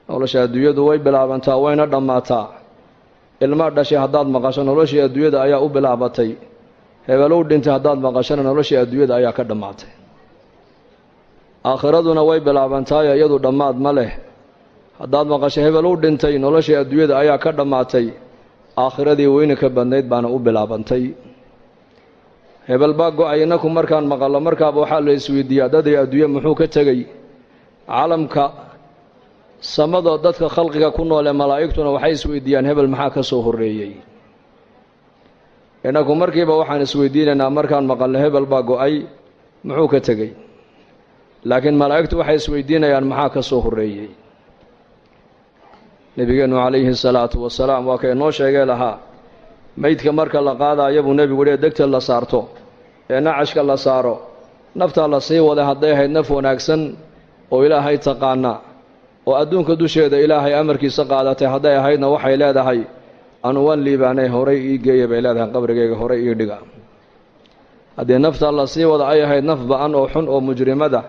Nolosha adduunyadu way bilaabantaa, wayna dhammaataa. Ilma dhashay haddaad maqasho, noloshii adduunyada ayaa u bilaabatay. Hebelow dhintay haddaad maqashona, noloshii adduunyada ayaa ka dhammaatay. Aakhiraduna way bilaabantaayo, iyadu dhammaad ma leh. Haddaad maqasho hebelow dhintay, noloshii adduunyada ayaa ka dhammaatay, aakhiradii weyni ka badnayd baana u bilaabantay. Hebel baa go-ay, innaku markaan maqallo markaaba waxaa la isweydiiyaa, dadii adduunye muxuu ka tegey? Calamka samada dadka khalqiga ku nool ee malaa'igtuna waxay isweydiiyaan, hebel maxaa ka soo horreeyey? Innaku markiiba waxaan isweydiinaynaa markaan maqalno hebel baa go-ay, muxuu ka tegey? Laakiin malaa'igtu waxay isweydiinayaan, maxaa ka soo horreeyey? Nebigeennu calayhi salaatu wasalaam waa ka inoo sheegay lahaa, meydka marka la qaadaayo buu nebigu yihi, degta la saarto ee nacashka la saaro, naftaa la sii waday. Hadday ahayd naf wanaagsan oo Ilaahay taqaana oo adduunka dusheeda Ilaahay amarkiisa qaadatay hadday ahaydna, waxay leedahay, "Anu waan liibaanay, horay ii geeya," bay leedahay, "qabrigayga horay ii dhiga." Haddii naftaa la sii wada ay ahayd naf ba-an oo xun oo mujrimada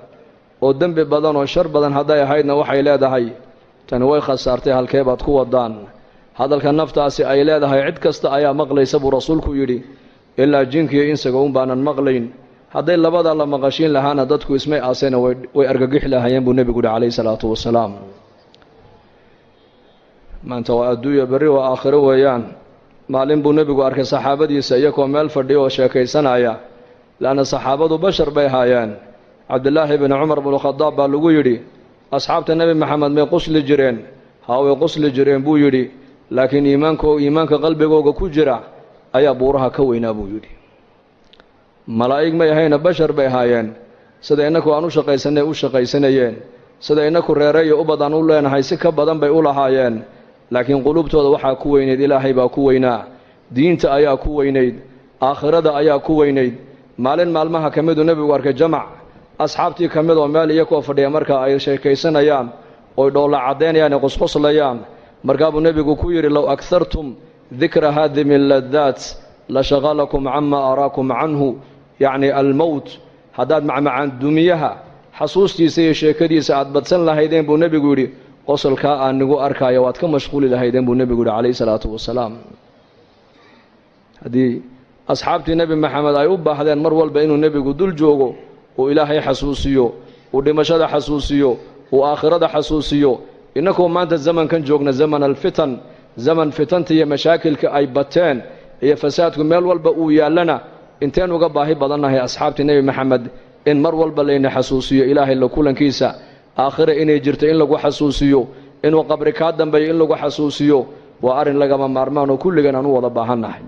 oo dembi badan oo shar badan hadday ahaydna, waxay leedahay, "Tani way khasaartay, halkee baad ku wadaan?" Hadalka naftaasi ay leedahay cid kasta ayaa maqlaysa buu rasuulku yidhi, ilaa jinkiiyo insaga un baanan maqlayn. Hadday labada la maqashiin lahaana, dadku ismay aasena way argagixi lahaayeen buu nebigu yihi calayhi salaatu wasalaam. Maanta waa adduunya, berri waa aakhiro weeyaan. Maalin buu nebigu arkay saxaabadiisa iyagoo meel fadhiyo oo sheekaysanaya, leanna saxaabadu bashar bay haayeen. Cabdilaahi bni Cumar bnu Khadaab baa lagu yidhi, "Asxaabta Nebi Maxamed may qusli jireen?" "Haa, way qusli jireen," buu yidhi, "laakiin iimaanka qalbigooga ku jira ayaa buuraha ka weynaa," buu yidhi. Malaa'ig may ahayna, bashar bay ahaayeen. Sida innaku aan u shaqaysanay u shaqaysanayeen, sida innaku reere iyo ubad aan u leenahay si ka badan bay u lahaayeen, laakiin quluubtooda waxaa ku weynayd Ilaahay baa ku weynaa, diinta ayaa ku weynayd, aakhirada ayaa ku weynayd. Maalin maalmaha ka miduu nebigu arkay jamac asxaabtii ka mid oo meel iyakoo fadhiya markaa ay sheekaysanayaan oy dhoolla caddaynayaan ee qosqoslayaan. Markaa buu nebigu ku yidhi, "Low akhartum dikra haadimi ladaat la shaqalakum cama araakum canhu," yacni almowt. "Haddaad macmacaan dumiyaha xasuustiisa iyo sheekadiisa aad badsan lahaydeen," buu nebigu yidhi, "qosolkaa aan nigu arkaayo waad ka mashquuli lahaydeen," buu nebigu yidhi calayhi salaatu wasalaam. Haddii asxaabtii Nebi Maxamed ay u baahdeen mar walba inuu nebigu dul joogo, uu Ilaahay xasuusiyo, uu dhimashada xasuusiyo, uu aakhirada xasuusiyo, innakoo maanta zamankan joogna, zaman alfitan, zaman fitanta iyo mashaakilka ay bateen iyo fasaadku meel walba uu yaallana, inteen uga baahi badannahay asxaabtii Nebi Maxamed in mar walba layna xasuusiyo Ilaahay la kulankiisa, aakhira inay jirto in lagu xasuusiyo, inuu qabri kaa dambeeyo in lagu xasuusiyo? Waa arrin lagama maarmaan oo kulligan aan u wada baahannahay.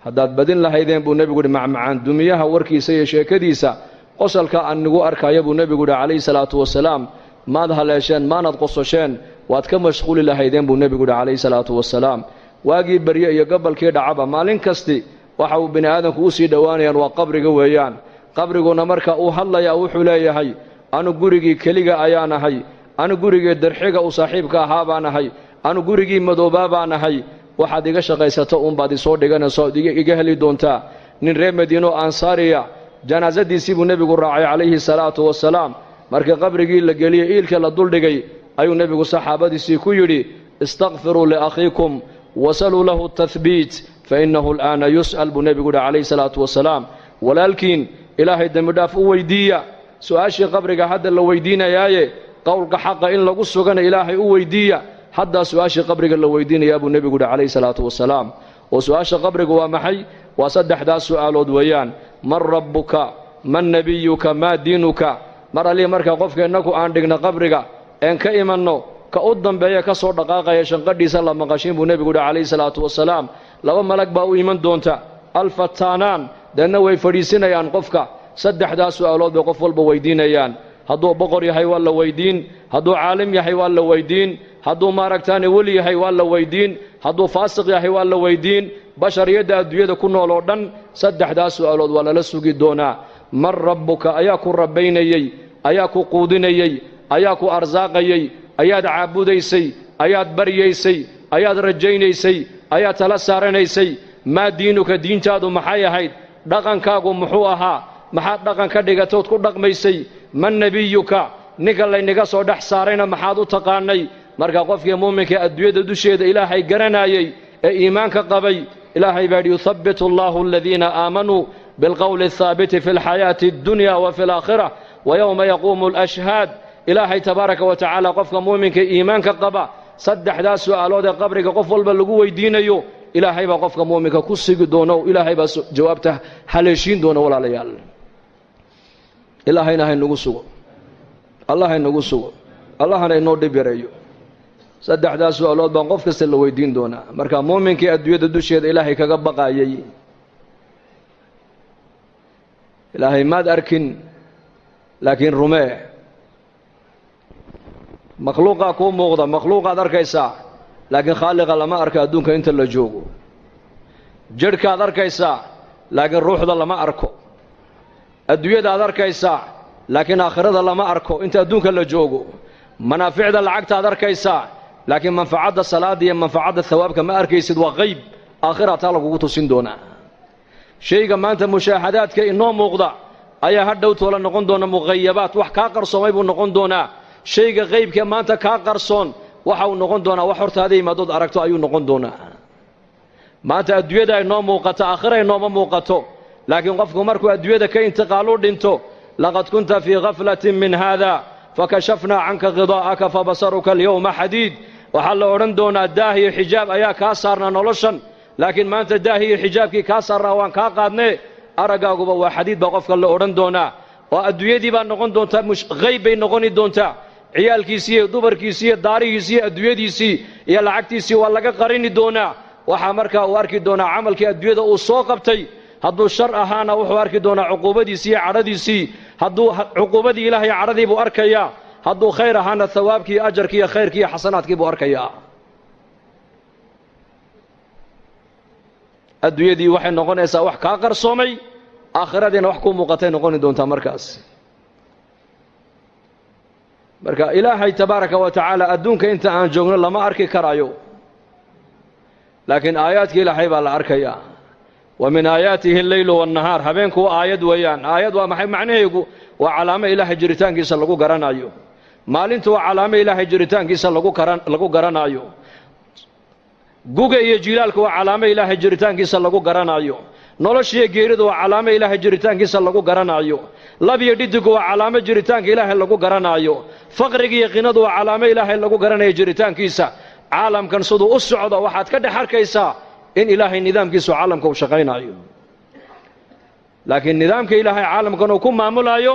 "Haddaad badin lahaydeen," buu nebigu yidhi, "macmacaan dumiyaha warkiisa iyo sheekadiisa, qosolka aan nigu arkaya," buu nebigu yidhi calayhi salaatu wasalaam, "maad haleesheen, maanad qososheen, waad ka mashquuli lahaydeen," buu nebigu yidhi calayhi salaatu wasalaam. Waagii barye iyo gobolkii dhacaba, maalin kasti waxa uu bini aadamku u sii dhowaanayaan waa qabriga weeyaan. Qabriguna marka uu hadlayaa wuxuu leeyahay, "Anu gurigii keliga ayaan ahay, anu gurigii darxiga uu saaxiibka ahaa baan ahay, anu gurigii madoobaa baan ahay. Waxaad iga shaqaysato uunbaad isoo dhiganayso ood iga heli doontaa." Nin reer Madiino ansaariya janaasadiisii buu nebigu raacay calayhi salaatu wasalaam. Markii qabrigii la geliyey, iilka la duldhigay, ayuu nebigu saxaabadiisii ku yidhi, "Istakfiruu liakhiikum wasaluu lahu tahbiit, fa innahu al'aana yus'al," buu nebigu yidhi calayhi salaatu wasalaam. "Walaalkiin Ilaahay dembidhaaf u weydiiya, su-aashii qabriga hadda la weydiinayaaye, qowlka xaqa in lagu sugana Ilaahay u weydiiya. Haddaa su-aashii qabriga la weydiinayaa," buu nebigu yidhi calayhi salaatu wasalaam. Oo su-aasha qabriga waa maxay? Waa saddexdaas su'aalood weeyaan: man rabbuka, man nebiyuka, maa diinuka. Mar allihii markaa qofka innaku aan dhigno qabriga een ka imanno, ka u dambeeya ka soo dhaqaaqaya shanqadhiisa la maqashiin buu nebigu yidhi calayhi salaatu wasalaam. Laba malag baa u iman doonta, alfataanaan, deedna way fadhiisinayaan qofka. Saddexdaas su'aalood bay qof walba weydiinayaan. Hadduu boqor yahay waa la weydiin, hadduu caalim yahay waa la weydiin, hadduu maaragtaane weli yahay waa la weydiin, hadduu faasiq yahay waa la weydiin. Bashariyadda adduunyada ku nool oo dhan saddexdaas su'aalood waa lala sugi doonaa. Man rabbuka? Ayaa ku rabbaynayey? Ayaa ku quudinayey? Ayaa ku arsaaqayey? Ayaad caabudaysay? Ayaad baryaysay? Ayaad rajaynaysay? Ayaad tala saaranaysay? Maa diinuka? Diintaadu maxay ahayd? Dhaqankaagu muxuu ahaa? Maxaad dhaqan ka dhigatood ku dhaqmaysay? Man nebiyuka? Ninka laynaga soo dhex saarayna maxaad u taqaanay? Marka qofkii muuminka adduunyada dusheeda Ilaahay garanayay ee iimaanka qabay, Ilaahay baa yidhi: yuthabbitu Allahu aladiina aamanuu bilqowli athaabiti fi alxayaati addunya wa fi alaakhira wa yowma yaquumu alashhaad. Ilaahay tabaaraka wa tacaala qofka muuminka iimaanka qaba saddexdaas su'aalood ee qabriga qof walba lagu weydiinayo, Ilaahay baa qofka muuminka ku sigi doono, Ilaahay baa jawaabta haleeshiin doona. Walaalayaal, Ilaahayna haynagu sugo, Allah haynagu sugo, Allahna inoo dhib yareeyo. Saddexdaas su'aalood baan qof kasta la weydiin doonaa. Marka muuminkii adduunyada dusheeda Ilaahay kaga baqayay, Ilaahay maad arkin laakiin rumee. Makhluuqaa kuu muuqda, makhluuqaad arkaysaa, laakiin khaaliqa lama arko adduunka inta la joogo. Jidhkaad arkaysaa, laakiin ruuxda lama arko. Adduunyadaad arkaysaa, laakiin aakhirada lama arko inta adduunka la joogo. Manaaficda lacagtaad arkaysaa, laakiin manfacadda salaadda iyo manfacadda hawaabka ma arkaysid, waa qayb aakhira taa lagugu tusin doonaa. Shayga maanta mushaahadaadka inoo muuqda ayaa hadhow toola noqon doona muqayabaat, wax kaa qarsoomay buu noqon doonaa. Shayga qaybka maanta kaa qarsoon waxa uu noqon doonaa wax hortaada yimaadood aragto ayuu noqon doonaa. Maanta adduunyada inoo muuqato, aakhira inooma muuqato, laakiin qofku markuu adduunyada ka intiqaalu dhinto, laqad kunta fii khaflatin min haada fakashafnaa canka khidaa'aka fabasaruka alyawma xadiid. Waxaa la odhan doonaa daah iyo xijaab ayaa kaa saarnaa noloshan, laakiin maanta daah iyo xijaabkii kaa saarnaa waan kaa qaadnee, araggaaguba waa xadiid baa qofka la odhan doonaa. Oo adduunyadii baa noqon doontaa qayb bay noqoni doontaa. Ciyaalkiisii iyo dumarkiisii iyo daarihiisii iyo adduunyadiisii iyo lacagtiisii waa laga qarini doonaa. Waxaa markaa uu arki doonaa camalkii adduunyada uu soo qabtay. Hadduu shar ahaana wuxuu arki doonaa cuquubadiisii iyo cadhadiisii, hadduu cuquubadii Ilaahay cadhadii buu arkayaa. Hadduu khayr ahaana thawaabkii iyo ajarkii iyo khayrkii iyo xasanaadkii buu arkayaa. Adduunyadii waxay noqonaysaa wax kaa qarsoomay, aakhiradiina wax kuu muuqatay noqoni doontaa markaas. Marka Ilaahay tabaaraka wa tacaala adduunka inta aan joogno lama arki karayo, laakiin aayaadka Ilaahay baa la arkayaa. Wa min aayaatihi alleylu waannahaar. Habeenku waa aayad weeyaan. Aayad waa maxay macnaheegu? Waa calaamo Ilaahay jiritaankiisa lagu garanayo. Maalintu waa calaamo Ilaahay jiritaankiisa lagu garanayo. Guga iyo jiilaalku waa calaamo Ilaahay jiritaankiisa lagu garanayo. Noloshiiyo geeridu waa calaamo Ilaahay jiritaankiisa lagu garanayo. Lab iyo dhidigu waa calaamo jiritaanka Ilaahay lagu garanayo. Faqriga iyo qinadu waa calaamo Ilaahay lagu garanayo jiritaankiisa. Caalamkan siduu u socdo waxaad ka dhex arkaysaa in Ilaahay nidaamkiisu caalamka uu shaqaynayo. Laakiin nidaamka Ilaahay caalamkan uu ku maamulayo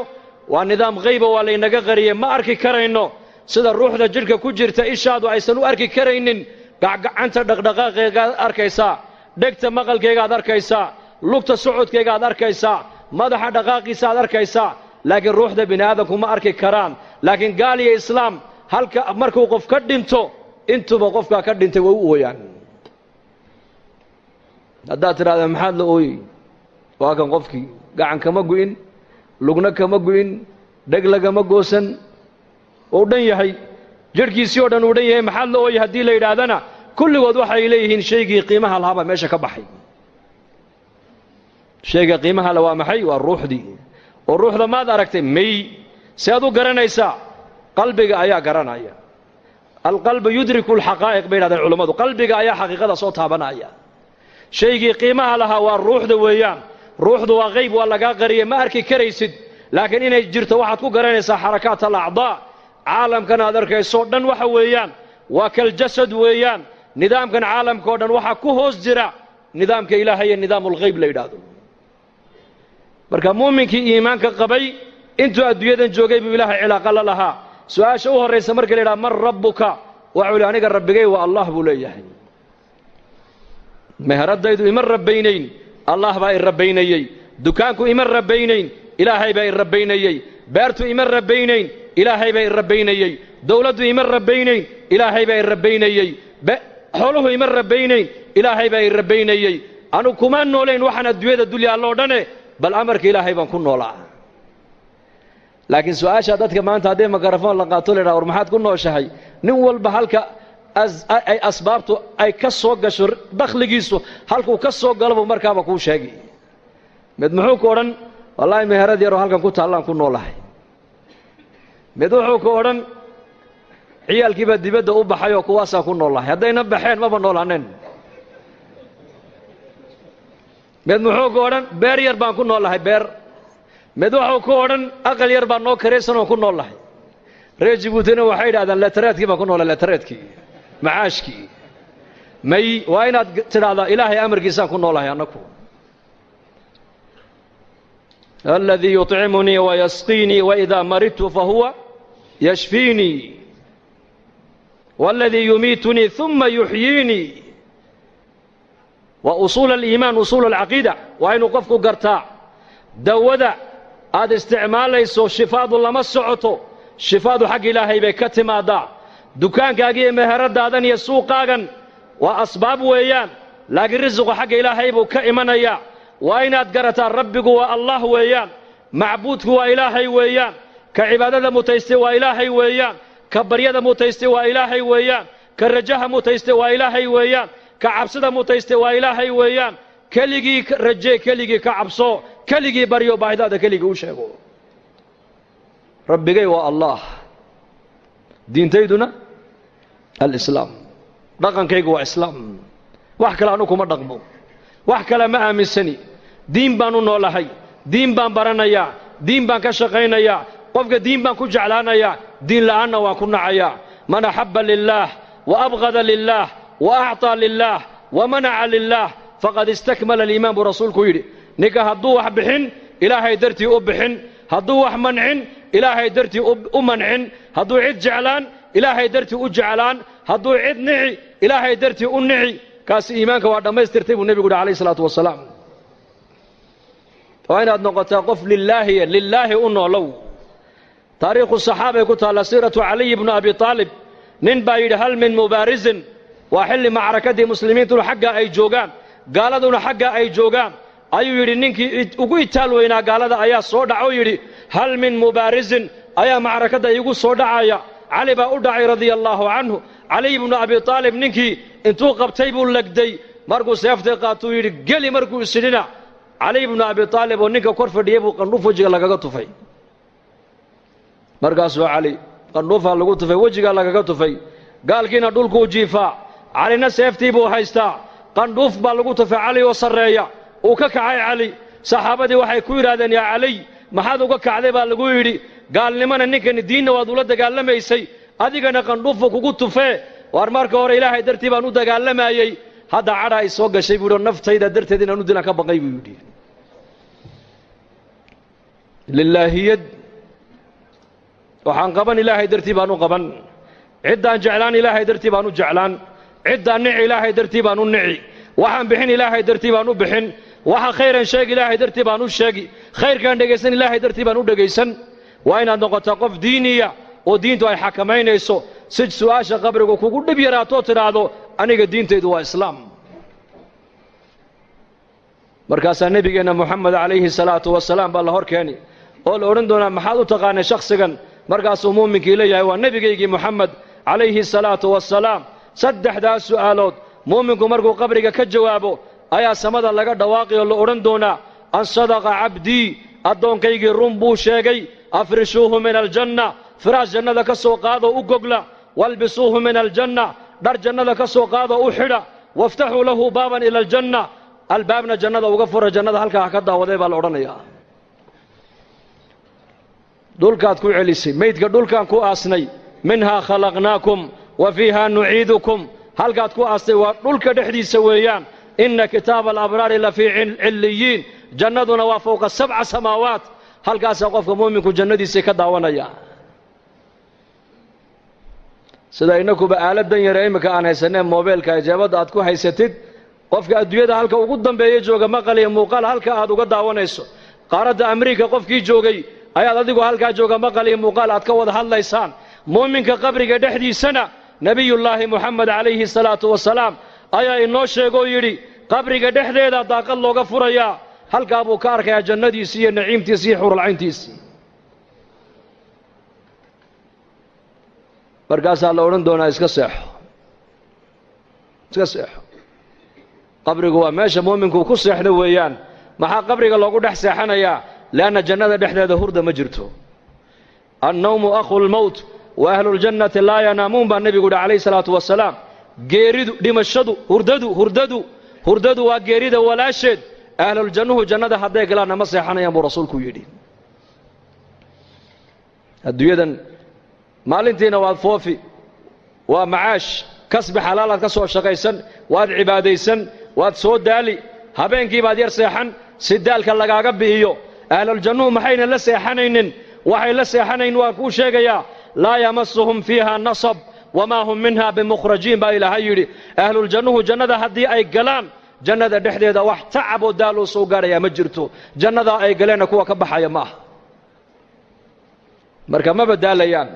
waa nidaam qayba, waa laynaga qariyey, ma arki karayno. Sida ruuxda jidhka ku jirta ishaadu aysan u arki karaynin, gacgacanta dhaqdhaqaaqeegaad arkaysaa, dhegta maqalkeegaad arkaysaa, lugta socodkeegaad arkaysaa, madaxa dhaqaaqiisa aad arkaysaa, laakiin ruuxda bini aadamku ma arki karaan. Laakiin gaal iyo islaam halka markuu qof ka dhinto, intuba qofkaa ka dhintay way u ooyaan. Haddaad tidhahda maxaad la ooyey, waa kan qofkii gacan kama gu'in, lugna kama gu'in, dheg lagama goosan, uu dhan yahay, jidhkiisii oo dhan uu dhan yahay, maxaad la ooyey haddii la yidhaahdana, kulligood waxay leeyihiin shaygii qiimaha lahaabaa meesha ka baxay. Shayga qiimaha le waa maxay? Waa ruuxdii. Oo ruuxda maad aragtay? May. Si aad u garanaysaa? Qalbiga ayaa garanaya. Alqalbu yudriku alxaqaa'iq bay yidhahdeen culammadu. Qalbiga ayaa xaqiiqada soo taabanaya. Shaygii qiimaha lahaa waa ruuxda weeyaan. Ruuxdu waa qayb, waa lagaa qariyey, ma arki karaysid, laakiin inay jirto waxaad ku garanaysaa xarakaat alacdaa. Caalamkan aad arkaysoo dhan waxa weeyaan waa kaljasad weeyaan. Nidaamkan caalamka oo dhan waxaa ku hoos jira nidaamka Ilaahay iyo nidaamulghayb la yidhaahdo. Marka muuminkii iimaanka qabay intuu adduunyadan joogay buu Ilaahay cilaaqa la lahaa. Su-aasha u horraysa marka la yidhaha man rabbuka, waxuu yidhi aniga rabbigay waa Allah buu leeyahay. Meheradaydu ima rabbaynayn, Allah baa i rabbaynayey. Dukaanku ima rabbaynayn, Ilaahay baa i rabbaynayey. Beertu ima rabbaynayn, Ilaahay baa i rabbaynayey. Dawladdu ima rabbaynayn, Ilaahay baa i rabbaynayey. Xooluhu ima rabbaynayn, Ilaahay baa i rabbaynayey. Anu kuma noolayn waxaan adduunyada dul yaalloo dhane, bal amarka Ilaahay baan ku noolaa. Laakiin su-aasha dadka maanta haddii mikrafoon la qaato la yidhaha war maxaad ku nooshahay, nin walba halka ay asbaabtu ay ka soo gasho, dakhligiisu halkuu ka soo galo buu markaaba kuu sheegi. Mid muxuu ku odhan? Wallaahi meherad yaroo halkan ku taallaan ku noolahay. Mid wuxuu ku odhan ciyaalkiibaa dibadda u baxay oo kuwaasaa ku noolahay, haddayna baxeen maba noolaaneen. Mid muxuu ku odhan beer yar baan ku noolahay, beer. Mid wuxuu ku odhan aqal yar baan noo karaysan oo ku noolahay. Reer Jabuutina waxay yidhahdaan leetareedkii baan ku noolahay, leetareedkii, macaashkii. May, waa inaad tidhaahdaa ilaahay amarkiisaan ku noolahay annaku. Aladii yuطcimunii wayasqiinii waidaa maridtu fahuwa yashfiinii waladii yumiitunii uma yuxyiinii. Waa usuul aliimaan, usuul alcaqiida. Waa inuu qofku gartaa dawada aad isticmaalayso shifaadu lama socoto, shifaadu xagga ilaahay bay ka timaadaa. Dukaankaaga iyo meheradaadan iyo suuqaagan waa asbaab weeyaan, laakiin risiqu xagga ilaahay buu ka imanayaa. Waa inaad garataa rabbigu waa allah weeyaan, macbuudku waa ilaahay weeyaan, ka cibaadada mutaystay waa ilaahay weeyaan, ka baryada mutaystay waa ilaahay weeyaan, ka rajaha mutaystay waa ilaahay weeyaan, ka cabsida mutaystay waa ilaahay weeyaan. Keligii rajee, keligii ka cabso, keligii baryo, baahidaada keligii u sheego. Rabbigay waa allah, diintayduna alislaam, dhaqankaygu waa islaam, wax kale anu kuma dhaqmo, wax kale ma aaminsani. Diin baan u noolahay, diin baan baranayaa, diin baan ka shaqaynayaa, qofka diin baan ku jeclaanayaa, diin la'aanna waan ku nacayaa. Man axabba lilaah wa abqada lilaah wa acطaa lilaah wa manaca lilaah faqad istakmala aliimaan buu rasuulku yidhi. Ninka hadduu wax bixin ilaahay dartii u bixin, hadduu wax mancin ilaahay dartii u mancin, hadduu cid jeclaan ilaahay dartii u jeclaan, hadduu cid nici ilaahay dartii u nici, kaasi iimaanka waa dhammaystirtay buu nebigu yidhi alayhi salaatu wasalaam. Waa inaad noqotaa qof lilaahiya, lilaahi u noolow. Taariikhu saxaabay ku taalla siiratu caliy bnu abi aalib. Nin baa yidhi hal min mubaarisin, waa xilli macrakadii muslimiintuna xagga ay joogaan, gaaladuna xagga ay joogaan, ayuu yidhi ninkii ugu itaal weynaa gaalada ayaa soo dhaca oo yidhi hal min mubaarisin ayaa macrakadda iigu soo dhacaya. Cali baa u dhacay radia allaahu canhu. Caliy bnu abi aalib ninkii intuu qabtay buu legday, markuu seeftay qaatuu yidhi geli, markuu isidhina caliy bnu abi aalib oo ninka kor fadhiyey buu qandhuuf wejiga lagaga tufay. Markaasuu cali qandhuufaa lagu tufay, wejigaa lagaga tufay, gaalkiina dhulkuu jiifaa, calina seeftii buu haystaa, qandhuuf baa lagu tufay cali oo sarreeya. Uu ka kacay cali. Saxaabadii waxay ku yidhahdeen yaa caliy maxaad uga kacday baa lagu yidhi, gaalnimana ninkani diinna waad ula dagaalamaysay, adigana qandhuufu kugu tufee. Waar marka hore ilaahay dartii baan u dagaalamayey, hadda cadha ay soo gashay buu yidhi, naftayda darteed inaan u dilaan ka baqay buu yidhi. Lilaahiyad waxaan qaban ilaahay dartii baan u qaban, ciddaan jeclaan ilaahay dartii baan u jeclaan, ciddaan nici ilaahay dartii baan u nici, waxaan bixin ilaahay dartii baan u bixin, waxa khayran sheegi ilaahay dartii baan u sheegi, khayrkaan dhegaysan ilaahay dartii baan u dhegaysan. Waa inaad noqotaa qof diiniya oo diintu ay xakamaynayso, si su'aasha qabrigu kugu dhib yaraatoo tidhaahdo aniga diintaydu waa islaam. Markaasaa nebigeenna Moxamed calayhi salaatu wasalaam baa la hor keeni oo la odhan doonaa maxaad u taqaanay shakhsigan? Markaasuu muuminkii leeyahay waa nebigaygii Moxamed calayhi salaatu wasalaam. Saddexdaas su'aalood muuminku markuu qabriga ka jawaabo ayaa samada laga dhawaaqi oo la odhan doonaa an sadaqa cabdii, addoonkaygii run buu sheegay, afrishuuhu min aljanna, firaash jannada ka soo qaadoo u gogla, walbisuuhu min aljanna, dhar jannada ka soo qaadoo u xidha, waftaxuu lahu baaban ila aljanna, albaabna jannada uga fura, jannada halkaa ha ka daawaday baa la odhanayaa. Dhulkaad ku celisay meydka, dhulkaan ku aasnay, minhaa khalaqnaakum wa fiihaa nuciidukum, halkaad ku aastay waa dhulka dhexdiisa weeyaan. Inna kitaaba alabraari la fii cilliyiin, jannaduna waa fowqa 7 samaawaat, halkaasaa qofka muuminku jannadiisii ka daawanaya. Sida innakuba aaladan yare iminka aan haysanee moobeelka ijaabadda aad ku haysatid, qofka adduunyada halka ugu dambeeya jooga maqal iyo muuqaal halka aad uga daawanayso, qaaradda Amriika qofkii joogay ayaad adigu halkaa jooga maqal iyo muuqaal aad ka wada hadlaysaan. Muuminka qabriga dhexdiisana nebiyullaahi Moxamed calayhi salaatu wasalaam ayaa inoo sheegoo yidhi qabriga dhexdeeda daaqad looga furayaa, halkaa buu ka arkayaa jannadiisii iyo naciimtiisii iyo xuralcayntiisii. Markaasaa la odhan doonaa iska seexo, iska seexo. Qabrigu waa meesha muuminku ku seexdo weeyaan. Maxaa qabriga loogu dhex seexanayaa? Leanna jannada dhexdeeda hurda ma jirto. Annawmu akhu lmowt wa ahluljannati laa yanaamuun baa nebigu yidhi calayhi salaatu wasalaam. Geeridu, dhimashadu, hurdadu hurdadu hurdadu waa geerida walaasheed. Ahluljannuhu jannada hadday galaanna ma seexanayaan buu rasuulku yidhi. Adduunyadan maalintiina waad foofi, waa macaash, kasbi xalaalaad ka soo shaqaysan, waad cibaadaysan, waad soo daali, habeenkii baad yar seexan si daalka lagaaga bi'iyo. Ahluljannuhu maxayna la seexanaynin? Waxay la seexanayn waan kuu sheegayaa. Laa yamasuhum fiiha nasab wamaa hum minha bimukhrajiin baa ilaahay yidhi. Ahluljannuhu jannada haddii ay galaan, jannada dhexdeeda wax tacab oo daaloo soo gaadhayaa ma jirto. Jannadaa ay galeenna kuwa ka baxaya ma aha. Marka maba daalayaan,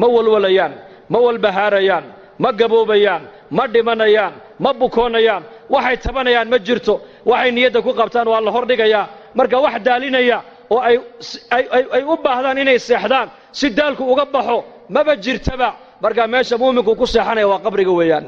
ma walwalayaan, ma walbahaarayaan, ma gaboobayaan, ma dhimanayaan, ma bukoonayaan, waxay tabanayaan ma jirto. Waxay niyadda ku qabtaan waa la hordhigayaa. Marka wax daalinaya oo ay u baahdaan inay seexdaan si daalku uga baxo maba jirtaba. Marka meesha muuminku ku seexanaya waa qabriga weeyaan.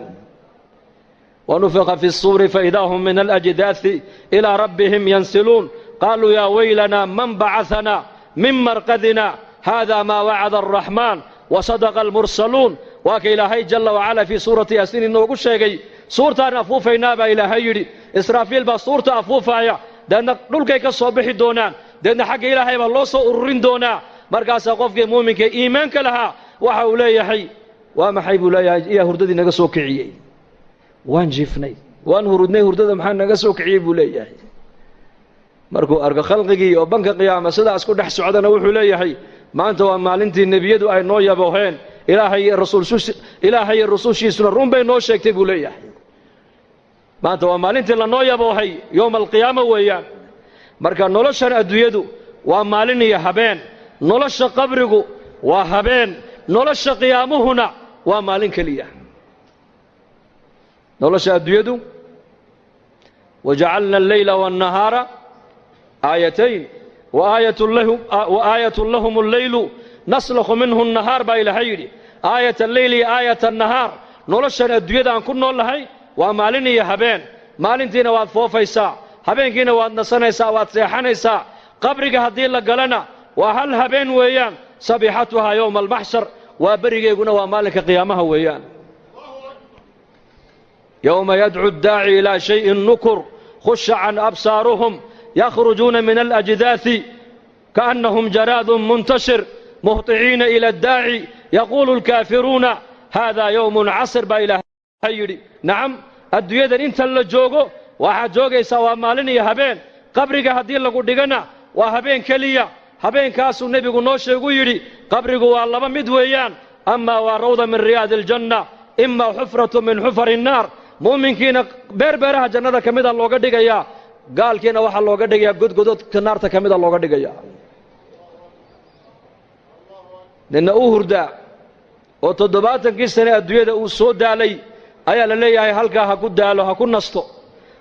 Wanufiqa fi الsuuri faidaa hum min alأjdaaثi ilىa rabbihim yansiluun qaaluu yaa waylanaa man bacaثanaa min marqadina hada maa wacada الraxmaan wasadaqa almursaluun. Waa ka ilaahay jalla wacala fii suurati Yaasiin inoogu sheegay. Suurtaan afuufaynaa baa ilaahay yidhi. Israafiil baa suurta afuufaaya, deedna dhulkay ka soo bixi doonaan, deedna xagga ilaahay baa loo soo ururin doonaa. Markaasaa qofkii muuminka iimaanka lahaa waxa uu leeyahay, waa maxay buu leeyahay, iyaa hurdadii naga soo kiciyey? Waan jiifnay, waan hurudnay, hurdada maxaa naga soo kiciyey buu leeyahay. Markuu arko khalqigii oo banka qiyaama sidaas ku dhex socdana wuxuu leeyahay, maanta waa maalintii nebiyadu ay noo yabooheen, Ilaahay iyo rusushiisuna run bay noo sheegtay buu leeyahay. Maanta waa maalintii lanoo yaboohay, yowma alqiyaama weeyaan. Marka noloshan adduunyadu waa maalin iyo habeen, nolosha qabrigu waa habeen, nolosha qiyaamuhuna waa maalin keliya. Nolosha adduunyadu, wajacalna alleyla waannahaara aayatayn wa aayatun lahum alleylu naslakhu minhu annahaar baa ilaahay yidhi. Aayat alleyl iyo aayat annahaar. Noloshan adduunyada aan ku nool nahay waa maalin iyo habeen. Maalintiina waad foofaysaa, habeenkiina waad nasanaysaa, waad seexanaysaa. Qabriga haddii la galana waa hal habeen weeyaan. Sabixatuhaa yowma almaxshar, waa berigeeguna waa maalinka qiyaamaha weeyaan. Yowma yadcu addaaci ilaa shayin nukur khusha can absaaruhum yakhrujuuna min alajdaasi kaannahum jaraadun muntashir muhطiciina ila addaaci yaquulu alkaafiruuna haadaa yowmun casir baa ilaahay yidhi. Nacam, adduunyadan inta la joogo waxaad joogaysaa waa maalin iyo habeen. Qabriga haddii lagu dhigana waa habeen keliya. Habeenkaasuu nebigu noo sheegu yidhi, qabrigu waa laba mid weeyaan: amaa waa rawda min riyaadi aljanna, imaa xufratu min xufari innaar. Muuminkiina beer beeraha jannada ka mida looga dhigayaa, gaalkiina waxaa looga dhigayaa godgododka naarta ka mida looga dhigayaa. Nina uu hurdaa oo 70kii sane adduunyada uu soo daalay ayaa la leeyahay halkaa ha ku daalo, ha ku nasto.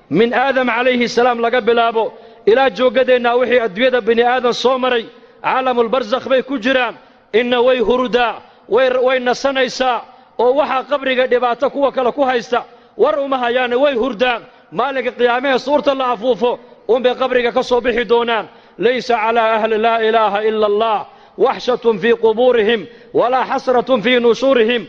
Min Aadam calayhi salaam laga bilaabo ilaa jooggadeennaa wixii adduunyada bini aadan soo maray caalamulbarsakh bay ku jiraan. Inna way hurdaa, way nasanaysaa, oo waxaa qabriga dhibaato kuwa kale ku haysta war uma hayaane, way hurdaan. Maalinka qiyaamahee suurta la afuufo unbay qabriga ka soo bixi doonaan. Laysa calaa ahli laa ilaaha ila allah waxshatun fii qubuurihim walaa xasratun fii nushuurihim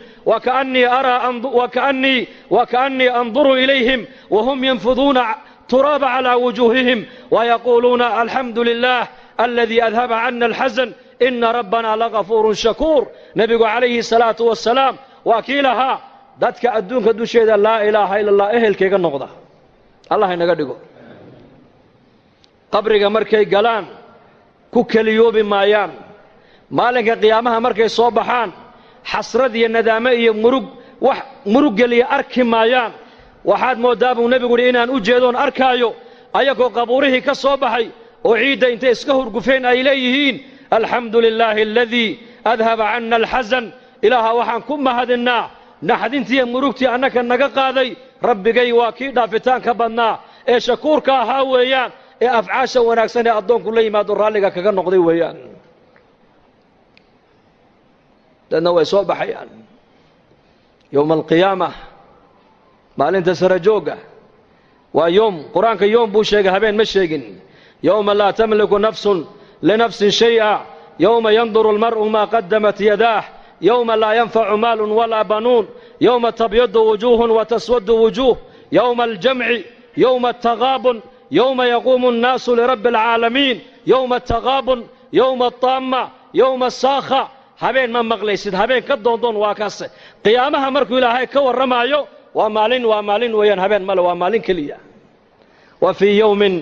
wakaannii anduru ilayhim wahum yanfuduuna turaaba calaa wujuuhihim wayaquuluuna alxamdu lilah aladii adhaba cana alxasan ina rabbana lagafuurun shakuur. Nebigu calayhi salaatu wasalaam waa kii lahaa, dadka adduunka dusheeda laa ilaaha ila allah ehelkayga noqda, Allah inaga dhigo, qabriga markay galaan ku keliyoobi maayaan. Maalinka qiyaamaha markay soo baxaan xasrad iyo nadaame iyo murug wax murug geliya arki maayaan. Waxaad mooddaa buu nebigu yidhi inaan u jeedoon arkaayo ayagoo qabuurihii ka soo baxay oo ciidda intay iska hurgufeen ay leeyihiin, alxamdu lilaahi aladii adhaba canna alxasan, Ilaaha waxaan ku mahadinnaa naxdintiiyo murugtii annaka naga qaaday. Rabbigay waa kii dhaafitaanka badnaa ee shakuurka ahaa weeyaan, ee afcaasha wanaagsan ee addoonku la yimaado raalliga kaga noqday weeyaan. Dadna way soo baxayaan yowma alqiyaama, maalinta sarajoogga. Waa yoom, qur-aanka yoom buu sheegay, habeen ma sheegin. Yowma laa tamliku nafsun linafsin shay'a. Yowma yanduru almar'u maa qadamat yadaah, yowma laa yanfacu maalun walaa banuun, yowma tabyadu wujuuhun wa taswadu wujuuh, yowma aljamci, yowma altaqaabun, yowma yaquumu annaasu lirabbi alcaalamiin, yowma altaqaabun, yowma altaamma, yowma asaakha. Habeen ma maqlaysid, habeen ka doondoon waa kaase. Qiyaamaha markuu Ilaahay ka warramaayo waa maalin, waa maalin weeyaan, habeen male, waa maalin keliya. Wa fii yowmin